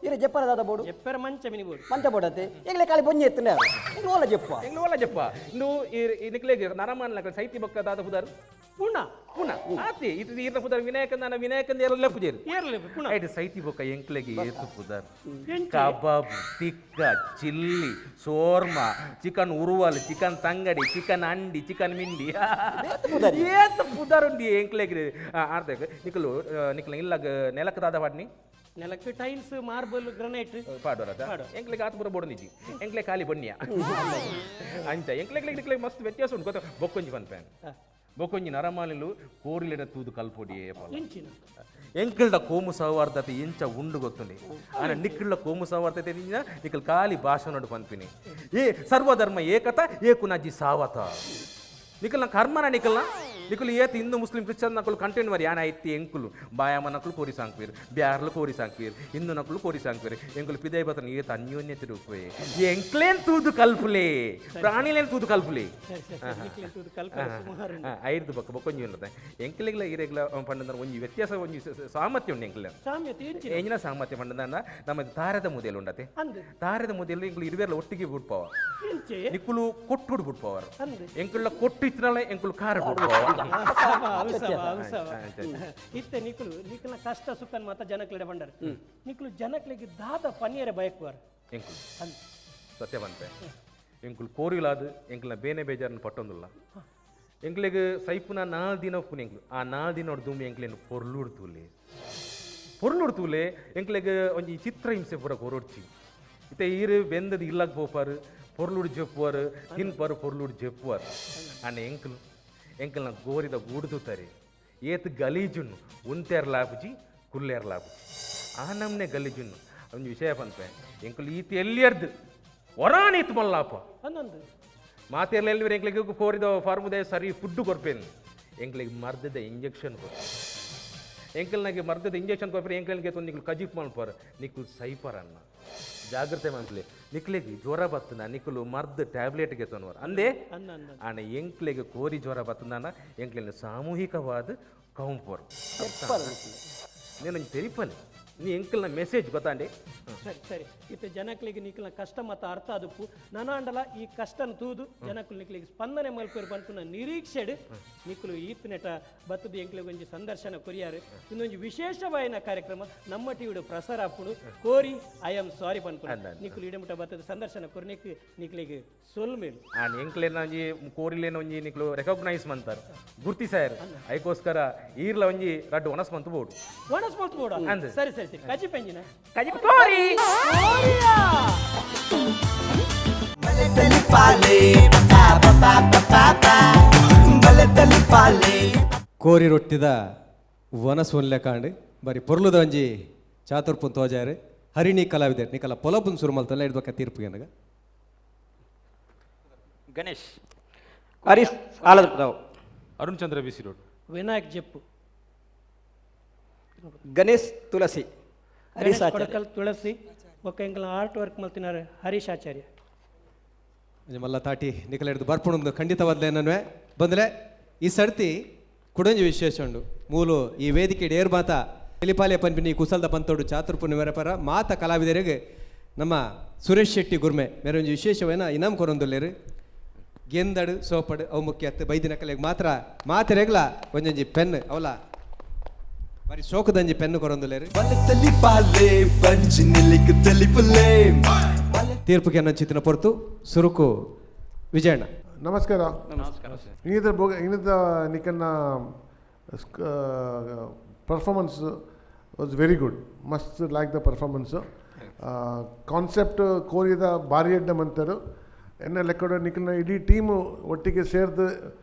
ಇರೆ ಜಪ್ಪರದಾದ ಬೋಡು. ಜಪ್ಪರ ಮಂಚ ಮಿನಿ ಬೋಡು. ಮಂಚ ಬೋಡತ್ತೆ. ಎಂಕ್ಲೆ ಖಾಲಿ ಬೊಂಜಿ ಎತ್ತುಂಡ. ಎಂಕ್ಲೆ ಓಲ ಜಪ್ಪ. ಎಂಕ್ಲೆ ಓಲ ಜಪ್ಪ. ಇಂದು ನಿಕ್ಲೆಗ್ ನರಮಾನ್ ಲಕ ಸೈತಿ ಬೊಕ್ಕ ದಾದ ಪುದಾರ್? ಪುಣ. ಪುಣ ಆತಿ. ಇದು ಈರ್ನ ಪುದಾರ್ ವಿನಾಯಕನ, ನಾನು ವಿನಾಯಕನ ಏರ್ಲೆ ಪೂಜೇರು. ಏರ್ಲೆ ಪುಣ. ಐಟ್ ಸೈತಿ ಬೊಕ್ಕ ಎಂಕ್ಲೆಗ್ ಏತು ಪುದಾರ್? ಕಬಾಬ್, ತಿಕ್ಕ, ಚಿಲ್ಲಿ, ಶೋರ್ಮಾ, ಚಿಕನ್ ಉರುವಲ್, ಚಿಕನ್ ತಂಗಡಿ, ಚಿಕನ್ ಅಂಡಿ, ಚಿಕನ್ ಮಿಂಡಿ, ಏತು ಪುದಾರ್ ಉಂಡಿ ಎಂಕ್ಲೆಗ್. ಅರ್ಧ ನಿಕಲು ನಿಕ್ಲ ಇಲ್ಲಗ ನೆಲಕ್ ದಾದ ಪಾಡ್ನಿ? ನೆಲಕ್ಕೆ ಟೈಲ್ಸ್, ಮಾರ್ಬಲ್, ಗ್ರನೈಟ್ ಪಾಡೋರದ. ಎಂಕ್ಲೆಗ್ ಆತ ಪೂರ ಬೋಡೊಂದಿಜ್ಜಿ. ಎಂಕ್ಲೆ ಖಾಲಿ ಬೊಣ್ಣಿಯ ಅಂಚ. ಎಂಕ್ಲೆಗ್ ನಿಕ್ಲೆಗ್ ಮಸ್ತ್ ವ್ಯತ್ಯಾಸ ಉಂಡು ಗೊತ್ತ. ಬೊಕ್ಕೊಂಜಿ ಪನ್ಪೆ, ಬೊಕ್ಕೊಂಜಿ ನರಮಾನಿಲು ಕೋರಿಲೆಡ ತೂದು ಕಲ್ಪೊಡಿ. ಎಂಕಲ್ಡ ಕೋಮು ಸೌಹಾರ್ದತೆ ಎಂಚ ಉಂಡು ಗೊತ್ತುಂಡಿ. ಆನ ನಿಕ್ಕಳ್ಳ ಕೋಮು ಸೌಹಾರ್ದತೆ ನಿಕ್ಕಲ್ ಖಾಲಿ ಭಾಷಣಡು ಪನ್ಪಿನಿ. ಏ ಸರ್ವಧರ್ಮ ಏಕತ ಏಕುನಜ್ಜಿ ಸಾವತ. ನಿಕ್ಕಲ್ನ ಕರ್ಮನ ನಿಕ್ಕಲ್ನ ನಿಕ್ಕಲು ಏತ್ ಹಿಂದೂ ಮುಸ್ಲಿಂ ಕ್ರಿಶ್ಚಿಯನ್ ನಕಲು ಕಂಟೆಂಟ್ ಮರಿ ಯಾನ ಐತಿ. ಎಂಕುಲು ಬಾಯಮ್ಮ ನಕಲು ಕೋರಿ ಸಾಂಕ್ವೀರ್, ಬ್ಯಾರ್ಲು ಕೋರಿ ಸಾಂಕ್ವೀರ್, ಹಿಂದೂ ನಕಲು ಕೋರಿ ಸಾಂಕ್ವೀರ್. ಎಂಕುಲು ಪಿದೈ ಬತ್ತನ ಏತ್ ಅನ್ಯೋನ್ಯತೆ ರೂಪೆ. ಎಂಕ್ಲೇನ್ ತೂದು ಕಲ್ಪುಲೆ, ಪ್ರಾಣಿಲೇನ್ ತೂದು ಕಲ್ಪುಲೆ. ಐದು ಬೊಕ್ಕ ಬೊಕ್ಕೊಂಜಿ ಉಂಡತೆ. ಎಂಕ್ಲೆಗ್ಲ ಇರೆಗ್ಲ ಪಂಡಂದ್ರೆ ಒಂಜಿ ವ್ಯತ್ಯಾಸ, ಒಂಜಿ ಸಾಮರ್ಥ್ಯ ಉಂಡು ಎಂಕ್ಲೆ. ಎಂಜಿನ ಸಾಮರ್ಥ್ಯ ಪಂಡಂದ ನಮ್ಮ ತಾರದ ಮುದೆಲು ಉಂಡತೆ. ತಾರದ ಮುದೆಲು ಎಂಕುಲು ಇರುವೇರ್ಲ ಒಟ್ಟಿಗೆ ಬುಡ್ಪವ. ನಿಕ್ಕುಲು ಕೊಟ್ಟುಡು ಬುಡ್ಪವರು. ಎಂಕುಲ ಕೊಟ್ಟು ಇತ್ತನಲ್ಲ ಎಂಕುಲು ಕಾರ ಬುಡ್ಪವ. ಇತ್ತೆ ನಿಕ್ಕುಲು ನಿಕ್ಕಲ ಕಷ್ಟ ಸುಖನ್ ಮಾತ ಜನಕ್ಲೆಡ ಬಂಡರ್. ನಿಕ್ಕುಲು ಜನಕ್ಲೆಗ್ ದಾದ ಪನಿಯರೆ ಬಯಕುವಾರ್? ಎಂಕುಲು ಸತ್ಯ ಪನ್ಪೆ, ಎಂಕುಲು ಕೋರಿಲಾದ್ ಎಂಕಲ್ನ ಬೇನೆ ಬೇಜಾರನ್ನು ಪಟ್ಟೊಂದುಲ್ಲ. ಎಂಕ್ಲೆಗ್ ಸೈಪುನ 4 ದಿನ ಉಪ್ಪುನ ಎಂಕ್ಲು. ಆ 4 ದಿನ ದುಂಬು ಎಂಕ್ಲೆನ್ ಪೊರ್ಲುಡ್ತೂಲೆ ಪೊರ್ಲುಡ್ತೂಲೆ. ಎಂಕ್ಲೆಗ್ ಒಂಜಿ ಚಿತ್ರ ಹಿಂಸೆ ಪೂರ ಕೊರೊಡ್ಚಿ. ಇತ್ತೆ ಈರು ಬೆಂದದ ಇಲ್ಲಗ್ ಪೋಪಾರು, ಪೊರ್ಲುಡು ಜೆಪ್ಪುವಾರು, ತಿನ್ಪಾರು, ಪೊರ್ಲುಡು ಜೆಪ್ಪುವಾರು. ಅಣ್ಣ ಎಂಕಲು ಎಂಕಲ್ನ ಗೋರಿದ ಗೂಡುತಾರೆ ಏತ್ ಗಲೀಜುನ್ನು ಉಂತೇರ್ಲಾಪುಜಿ ಕುಲ್ಲೇರ್ಲಾಪುಜಿ ಆ ನಮ್ನೆ ಗಲೀಜುನ್ನು. ಒಂಜಿ ವಿಷಯ ಪನ್ಪೆ, ಎಂಕುಲು ಈತ ಎಲ್ಲಿಯರ್ದು ಹೊರಾನ್ ಈತ್ ಮಲ್ಲಾಪ ಮಾತೇರ್ಲ ಎಲ್ಲಿ ಎಂಕ್ಲೆಗ್ ಕೋರಿದ ಫಾರ್ಮುದ ಸರಿ ಫುಡ್ ಕೊರ್ಪೇನು. ಎಂಕ್ಲೆಗ್ ಮರ್ದದ ಇಂಜೆಕ್ಷನ್ ಕೊರ್ಪೆ. ಎಂಕಲ್ನಾಗೆ ಮರ್ದದ ಇಂಜೆಕ್ಷನ್ ಕೊರ್ಪೆ. ಎಂಕ್ಲೆನ್ಗೆ ನಿಕ್ಲು ಕಜಿಪ್ ಮಲ್ಪಾರ, ನಿಕ್ಲು ಸೈಪರ್ ಅನ್ನ ಜಾಗ್ರತೆ ಮನ್ಪಲೆ. ನಿಕ್ಲೆಗ್ ಜ್ವರ ಬತ್ತನ ನಿಕ್ಲು ಮರ್ದ್ ಟ್ಯಾಬ್ಲೆಟ್ ಗೆತೊನ್ವರ್ ಅಂದೇ. ಆಣ ಎಂಕ್ಲೆಗ್ ಕೋರಿ ಜ್ವರ ಬತ್ತನ ಎಂಕ್ಲೆನ್ ಸಾಮೂಹಿಕವಾದ ಕೌಂಪೋರ್. నేను ತೆರಿಪನೆ ನೀ ಎಂಕಲ್ನ ಮೆಸೇಜ್ ಗೊತ್ತಾಂಡೆ. ಸರಿ ಸರಿ. ಇತ್ತೆ ಜನಕ್ಲೆಗ್ ನಿಕ್ಲ್ನ ಕಷ್ಟ ಮತ ಅರ್ಥ ಆದಪ್ಪು. ನನಾಂಡಲ ಈ ಕಷ್ಟನ ತೂದು ಜನಕ್ಲು ನಿಕ್ಲೆಗ್ ಸ್ಪಂದನೆ ಮಲ್ಪೇರು ಪನ್ಪುನ ನಿರೀಕ್ಷೆಡ್ ನಿಕ್ಲು ಈತ್ನೆಟ ಬತ್ತದ ಎಂಕ್ಲೆಗ್ ಒಂಜಿ ಸಂದರ್ಶನ ಕೊರಿಯಾರು. ಇನ್ನೊಂಜಿ ವಿಶೇಷವಾಯಿನ ಕಾರ್ಯಕ್ರಮ ನಮ್ಮ ಟಿವಿಡು ಪ್ರಸಾರ ಆಪುಂಡು. ಕೋರಿ I am sorry ಪನ್ಪುನ ನಿಕ್ಲು ಇಡಮುಟ ಬತ್ತದ ಸಂದರ್ಶನ ಕೊರ್ನಿಕ್ ನಿಕ್ಲೆಗ್ ಸೊಲ್ಮೇಲು. ಎಂಕ್ಲೆನ ಒಂಜಿ ಕೋರಿಲೇನ ಒಂಜಿ ನಿಕ್ಲು ರೆಕಗ್ನೈಸ್ ಮಂತಾರ ಗುರ್ತಿಸಾಯರ್. ಐಕೋಸ್ಕರ ಈರ್ಲ ಒಂಜಿ ರಡ್ಡು ಒಣಸ್ ಮಂತು ಬೋಡು. ಒಣಸ್ ಮಂತು ಬೋಡು. ಸರಿ ಸರಿ ಸರಿ. ಕಜಿ ಪೆಂಜಿನ ಕಜಿ ಕೋರಿ ಕೋರಿ ರೊಟ್ಟಿದ ವನಸು ಕಾಂಡ್ ಬರಿ ಪೊರ್ಲುದ ಒಂಜಿ ಚಾತುರ್ಪುನ್ ತೋಜಾರು ಹರಿಣಿ ಕಲಾವಿದರು ನಿಕಲ ಪೊಲಬುನ್ ಸುರು ಮಲ್ತಲ್ಲ ಇಡ್ಬೇಕ ತೀರ್ಪು ಏನಗ. ಗಣೇಶ್ ಹರೀಶ್ ಆಲದ, ಅರುಣ್ ಚಂದ್ರ ಬಿಸಿ ರೋಡ್, ವಿನಾಯಕ್ ಜಪ್ಪು, ಗಣೇಶ್ ತುಳಸಿ, ಹರೀಶ್ ಕೊಡಕಲ್ ತುಳಸಿ, ಒಕ್ಕ ಎಂಕಲ್ನ ಆರ್ಟ್ ವರ್ಕ್ ಮಲ್ತಿನಾರೆ ಹರೀಶ್ ಆಚಾರ್ಯ. ಮಲ್ಲ ತಾಟಿ ನಿಕಲ ಹಿಡಿದು ಬರ್ಪುಣೊಂದು ಖಂಡಿತವಾದ್ಲೆ ನನ್ವೆ ಬಂದ್ರೆ ಈ ಸರ್ತಿ ಕುಡಂಜಿ ವಿಶೇಷ ಉಂಡು. ಮೂಲು ಈ ವೇದಿಕೆ ಏರ್ ಮಾತ ಪಿಲಿಪಾಲೆ ಪನ್ಪಿನಿ ಕುಸಲ್ದ ಪಂತೋಡು ಚಾತುರ್ಪುನ ಮೆರಪರ ಮಾತ ಕಲಾವಿದರಿಗೆ ನಮ್ಮ ಸುರೇಶ್ ಶೆಟ್ಟಿ ಗುರ್ಮೆ ಮೇರೊಂಜಿ ವಿಶೇಷವೇನ ಇನಾಮ್ ಕೊರೊಂದುಲ್ಲೇರು. ಗೆಂದಡು ಸೋಪಡು ಅವು ಮುಖ್ಯ ಅತ್ತು ಬೈದಿನಕಲೆಗ್ ಮಾತ್ರ ಮಾತೆರೆಗ್ಲ ಒಂಜೊಂಜಿ ಪೆನ್ ಅವಲ ಬಾರಿ ಸೋಕದಂಜಿ ಪೆನ್ ಕೊರೊಂದುಲ್ಲೆರ್. ತೀರ್ಪುಗೆ ಅನ್ನಂಚಿತ್ತಿನ ಪೊರ್ತು ಸುರುಕು ವಿಜಯಣ್ಣ. ನಮಸ್ಕಾರ. ಇನ್ನಿತರ ಬೋಗ ಇನ್ನಿತ ನಿಕನ್ನ ಪರ್ಫಾರ್ಮೆನ್ಸ್ ವಾಸ್ ವೆರಿ ಗುಡ್, ಮಸ್ತ್ ಲೈಕ್ the performance. Concept ಕೋರಿದ ಭಾರಿ ಎಡ್ಡೆ ಮಂತರು ಎನ್ನ ಲೆಕ್ಕಡು ನಿಕಲ್ನ ಇಡೀ ಟೀಮು ಒಟ್ಟಿಗೆ ಸೇರ್ದು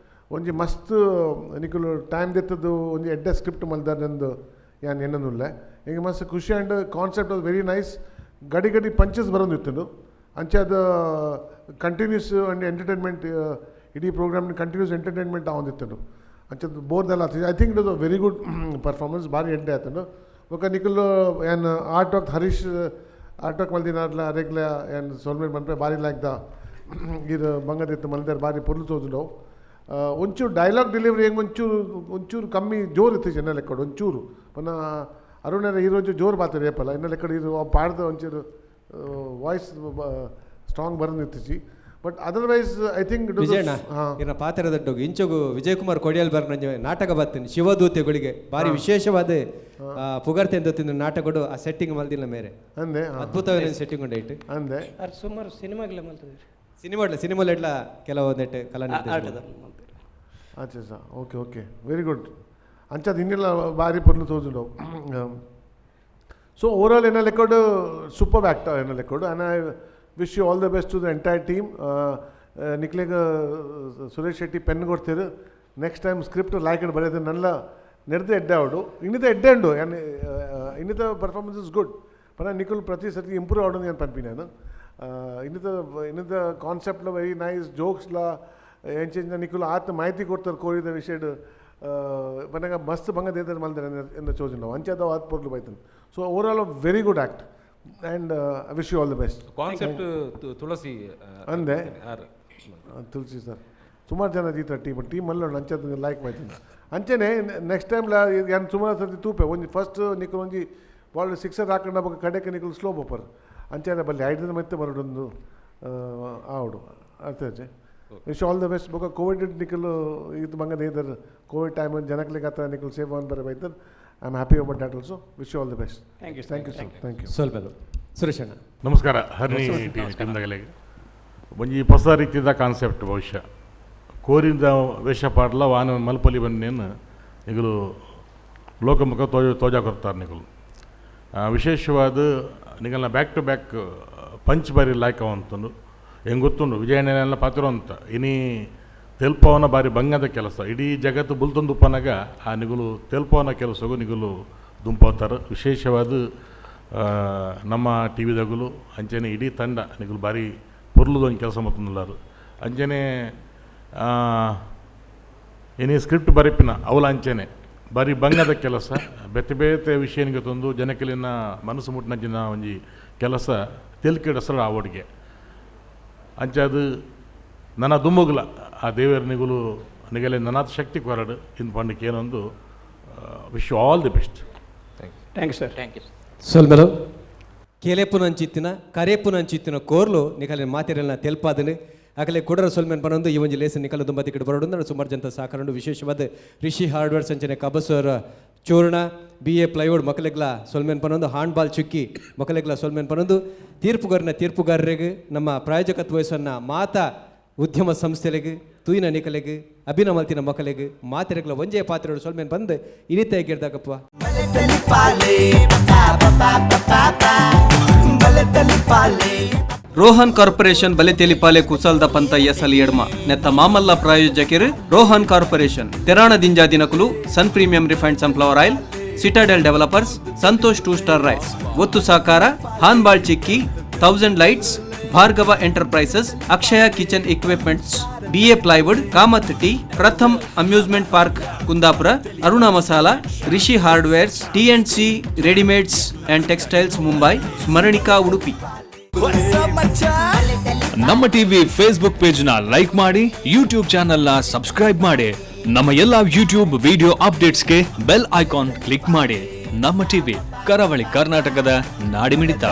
ಒಂಜಿ ಮಸ್ತ್ ನಿಕುಲು ಟೈಮ್ ದೆತ್ತದು ಒಂಜಿ ಎಡ್ಡೆ ಸ್ಕ್ರಿಪ್ಟ್ ಮಲ್ದಾರಂದು ಯಾನ್ ಎನ್ನನುಲ್ಲೆ. ಈಗ ಮಸ್ತ್ ಖುಷಿ and concept was very nice. ಗಡಿ ಗಡಿ ಪಂಚಸ್ ಬರೋದಿತ್ತು ಅಂಚೆ ಅದು ಕಂಟಿನ್ಯೂಸ್ ಆ್ಯಂಡ್ ಎಂಟರ್ಟೈನ್ಮೆಂಟ್, ಇಡೀ ಪ್ರೋಗ್ರಾಮ್ ಕಂಟಿನ್ಯೂಸ್ ಎಂಟರ್ಟೈನ್ಮೆಂಟ್ ಆವೊಂದಿತ್ತು ಅಂಚೆ ಬೋರ್ದೆಲ್ಲ. I think it was a very good performance, ಭಾರಿ ಎಡ್ಡೆ ಆತನು. ಬೊಕ ನಿಕುಲು ಏನ್ art work Harish art work ಮಲ್ದಿನ ಅರೆಗ್ಲ ಏನ್ ಸೋಲ್ಮೇಟ್ ಮನ್ಪೆ ಭಾರಿ ಲಾಯ್ಕ್ the ಇದು ಬಂಗದಿತ್ತು ಮಲ್ದಾರ ಭಾರಿ ಪೊರ್ಲು ತೋಜುಂಡವು. ಒಂಚೂರು ಡೈಲಾಗ್ ಡೆಲಿವರಿ ಹೆಂಗೆ ಒಂಚೂರು ಒಂಚೂರು ಕಮ್ಮಿ ಜೋರು ಇತ್ತು ಜನ ಲೆಕ್ಕಡು ಒಂಚೂರು ಪುನಃ ಅರುಣರ ಹೀರೋ ಒಂಚೂರು ಜೋರು ಬಾತಾರೆ ಏಪಲ್ಲ ಇನ್ನ ಲೆಕ್ಕಡು ಇದು ಪಾಡ್ದ ಒಂಚೂರು ವಾಯ್ಸ್ ಸ್ಟ್ರಾಂಗ್ ಬರೋದಿತ್ತಿಜಿ. But otherwise I think it Vijayanna ಇನ್ನ ಪಾತ್ರ ದೊಡ್ಡ ಇಂಚಗು ವಿಜಯಕುಮಾರ್ ಕೊಡಿಯಲ್ ಬರ್ನ ನಾಟಕ ಬರ್ತೀನಿ ಶಿವದೂತೆಗಳಿಗೆ ಭಾರಿ ವಿಶೇಷವಾದ ಪುಗರ್ತೆ ಅಂತ ತಿಂದು ನಾಟಕಡು ಆ ಸೆಟ್ಟಿಂಗ್ ಮಲ್ದಿಲ್ಲ ಮೇರೆ ಅಂದೆ ಅದ್ಭುತವಾದ ಸೆಟ್ಟಿಂಗ್ ಉಂಡೈಟ್ ಅಂದೆ ಅರ್ ಸುಮಾರು ಸಿನಿಮಾಗಲ ಮಲ್ತದೆ ಸಿನಿಮಾ ಎಡ್ಲ ಕೆಲವೊಂದೆಟ್ಟು ಕಲಾ ನಿರ್ದೇಶನ ಅಚ್ಚಾ sir, okay okay very good. ಅಂಚದ ಇನ್ನೆಲ್ಲ ಭಾರಿ ಪೊರ್ಲು ತೋಜುಂಡವು. ಸೊ ಓವರಾಲ್ ಎನ್ನ ಲೆಕ್ಕಡು ಸೂಪರ್ ಆ್ಯಕ್ಟರ್ ಎನ್ನ ಲೆಕ್ಕಡು and I wish you all the best to the entire team. ನಿಕ್ಲೆಗ್ ಸುರೇಶ್ ಶೆಟ್ಟಿ ಪೆನ್ ಕೊಡ್ತೀರು ನೆಕ್ಸ್ಟ್ ಟೈಮ್ ಸ್ಕ್ರಿಪ್ಟ್ ಲಾಯ್ಕ್ ಬರೆಯೋದು ನಲ್ಲ ನೆಡ್ದು ಎಡ್ಡೆ ಅವಡು ಇನ್ನಿತ ಎಡ್ಡೆ ಉಂಡು ಯಾನ್ ಇನ್ನಿತ ಪರ್ಫಾರ್ಮೆನ್ಸ್ is good ಪನ ನಿಕುಲ್ ಪ್ರತಿ ಸರ್ತಿ ಇಂಪ್ರೂವ್ ಆವಡು ಏನು ಪನ್ಪಿ ನಾನು. ಇನ್ನಿತ ಇನ್ನಿತ ಕಾನ್ಸೆಪ್ಟ್ಲ ವೆರಿ ನೈಸ್ ಜೋಕ್ಸ್ಲ ಎಂಚಿನ ನಿಕುಲ್ ಆತ ಮಾಹಿತಿ ಕೊಡ್ತಾರೆ ಕೋರಿದ ವಿಷಯಡ್ ಪನಗ ಮಸ್ತ್ ಬಂಗ ದೇತರ ಮಲ್ದರೆ ಎಂದ ಚೋಜುಂಡವು ಅಂಚೆ ಆತ್ ಪೊರ್ಲು ಬೈತನ್. So overall very good act and I wish you all the best. Concept Tulasi ಅಂದೆ ತುಳಸಿ ಸರ್ ಸುಮಾರು ಜನ ದೀತ ಟೀಮ್ ಟೀಮ್ ಅಲ್ಲ ಅಂಚೆ ಲೈಕ್ ಮಾಡ್ತೀನಿ. ಅಂಚೆನೆ ನೆಕ್ಸ್ಟ್ ಟೈಮ್ ಯಾನ್ ಸುಮಾರು ಸರ್ತಿ ತೂಪೆ ಒಂಜಿ ಫಸ್ಟ್ ನಿಕುಲು ಒಂಜಿ ಬಾಲ್ ಸಿಕ್ಸರ್ ಹಾಕೊಂಡು ಬೊಕ ಕಡೆಗೆ ನಿಕುಲು ಸ್ಲೋ ಬೋಪರ್ ಅಂಚೆನೆ ಬಲ್ಲಿ ಐದು ಮತ್ತೆ ಬರೋಡೊಂದು ಆವಡು ಅರ್ಥ ವಿಶ್ ಆಲ್ the best. ಬೊಕ ಕೋವಿಡ್ ನಿಕುಲು ಇದು ಬಂಗದ ಇದ್ದಾರೆ ಕೋವಿಡ್ ಟೈಮ್ ಜನಕ್ಲಿಗೆ ಹತ್ರ ನಿಕುಲು ಸೇವ್ ಆನ್ ಬರ ಬೈತಾರೆ. I am happy about that also. Wish you all the best. Thank you. Thank you sir. Thank you. ಸ್ವಲ್ಪ ಸುರೇಶ್ ಅಣ್ಣ ನಮಸ್ಕಾರ. ಹರ್ನಿ ಟೀಮ್ದಾಗಲಿಗೆ ಒಂಜಿ ಹೊಸ ರೀತಿಯ ಕಾನ್ಸೆಪ್ಟ್ ಬಹುಶಃ ಕೋರಿಂದ ವೇಷ ಪಾಡ್ಲ ವಾನ ಮಲ್ಪಲಿ ಬನ್ನೇನು ನಿಗಲು ಲೋಕಮುಖ ತೋಜಾ ಕೊರ್ತಾರೆ ನಿಗಲು. ವಿಶೇಷವಾದ ನಿಗಲ್ನ ಬ್ಯಾಕ್ ಟು ಬ್ಯಾಕ್ ಪಂಚ್ ಬಾರಿ ಲಾಯ್ಕ ಅಂತಂದು ಹೆಂಗೆ ಗೊತ್ತುಂಡು ವಿಜಯಣ್ಣನೆಲ್ಲ ಪಾತ್ರ ಅಂತ ಇನಿ ತೆಲ್ಪವನ ಬಾರಿ ಬಂಗದ ಕೆಲಸ ಇಡೀ ಜಗತ್ತು ಬುಲ್ತೊಂದುಪ್ಪನಾಗ ಆ ನಿಗುಲು ತೆಲ್ಪವನ ಕೆಲಸಗೂ ನಿಗುಲು ದುಂಪೋತಾರೆ. ವಿಶೇಷವಾದ ನಮ್ಮ ಟಿ ವಿದಾಗಲು ಅಂಚನೆ ಇಡೀ ತಂಡ ನಿಗುಲು ಭಾರಿ ಪೊರ್ಲುದೊಂದು ಕೆಲಸ ಮತ್ತೊಂದುಲ್ಲಾರು. ಅಂಚನೆ ಏನೇ ಸ್ಕ್ರಿಪ್ಟ್ ಬರೆಪಿನ ಅವಲ ಅಂಚನೆ ಬಾರಿ ಬಂಗದ ಕೆಲಸ ಬೇತೆ ಬೇತೆ ವಿಷಯನಿಗೆ ತಂದು ಜನಕಲಿನ ಮನಸ್ಸು ಮುಟ್ಟಿನ ಒಂಜಿ ಕೆಲಸ ತೆಲ್ಕಿಡಸರ ಆ ಒಡಿಗೆ ಅಂಚೆ ಅದು ನನ್ನ ದುಮ್ಮುಗ್ಲ ಆ ದೇವರ ನಿಗುಲು ನಿಗಲೆ ನನಾತ್ ಶಕ್ತಿ ಕೊರಡು ಇನ್ನು ಪಂಡಕ್ಕೆ ಏನೊಂದು wish you all the best. Thank you sir. Thank you. ಸೊಲ್ಮೆಲು ಕೇಲೆಪುನಂಚಿತ್ತಿನ ಕರೇಪುನಂಚಿತ್ತಿನ ಕೋರ್ಲು ನಿಕಲೆ ಮಾತಿರಲ್ನ ತೆಲ್ಪಾದನೆ ಅಕಲೆ ಕುಡರ ಸೊಲ್ಮೆನ್ ಪನೊಂದು ಈ ಒಂಜಿ ಲೇಸ ನಿಕಲ ದುಂಬತಿ ಕಡೆ ಬರೋಡು ಸುಮಾರು ಜನತ ಸಾಕರಂಡು ವಿಶೇಷವಾದ ರಿಷಿ ಹಾರ್ಡ್ವೇರ್ ಸಂಚನೆ ಕಬಸರ ಚೂರ್ಣ ಬಿ ಎ ಪ್ಲೈವುಡ್ ಮಕ್ಕಳಿಗ್ಲ ಸೊಲ್ಮೆನ್ ಪನೊಂದು ಹ್ಯಾಂಡ್ಬಾಲ್ ಚುಕ್ಕಿ ಮಕ್ಕಳಿಗ್ಲ ಸೊಲ್ಮೆನ್ ಪನೊಂದು ತೀರ್ಪುಗಾರನ ತೀರ್ಪುಗಾರರಿಗೆ ನಮ್ಮ ಪ್ರಾಯೋಜಕತ್ವ ವಹಿಸನ್ನ ಮಾತಾ ಉದ್ಯಮ ಸಂಸ್ಥೆಲೆಗ್ ತೂಯಿನ ನಿಕಲೆಗ್ ಅಭಿನಮಲ್ತಿನ ಮಕ್ಕಳಿಗೆ ಮಾತೆರೆಗ್ಲ ಒಂಜೇ ಪಾತ್ರೆಗಳು ಸೊಲ್ಮೆನ್ ಬಂದು ಇನಿತ ಗಿರ್ದಾಗಪ್ಪ. ರೋಹನ್ ಕಾರ್ಪೊರೇಷನ್ ಬಲೆತೆಲಿಪಾಲೆ ಕುಸಲ್ದ ಪಂತ ಎಸಲ್ ಎಡ್ಮ ನೆತ್ತ ಮಾಮಲ್ಲ ಪ್ರಾಯೋಜಕರು ರೋಹನ್ ಕಾರ್ಪೊರೇಷನ್ ತೆರಾಣ ದಿಂಜಾ ದಿನಕುಲು Sun premium refined sunflower oil Citadel developers Santosh 2 star rice ಒತ್ತು ಸಾಕಾರ ಹಾನ್ಬಾಳ್ ಚಿಕ್ಕಿ 1000 lights Bhargava enterprises Akshaya kitchen equipments BA plywood Kamath tea Pratham amusement park Kundapura Aruna masala Rishi hardwares T&C readymades and textiles Mumbai Smaranika Udupi. ನಮ್ಮ TV Facebook page ನ like ಮಾಡಿ, YouTube channel ನ subscribe ಮಾಡಿ, ನಮ್ಮ ಎಲ್ಲಾ YouTube video ಅಪ್ಡೇಟ್ಸ್ಗೆ bell icon click ಮಾಡಿ. ನಮ್ಮ ಟಿವಿ ಕರಾವಳಿ ಕರ್ನಾಟಕದ ನಾಡಿಮಿಡಿತ.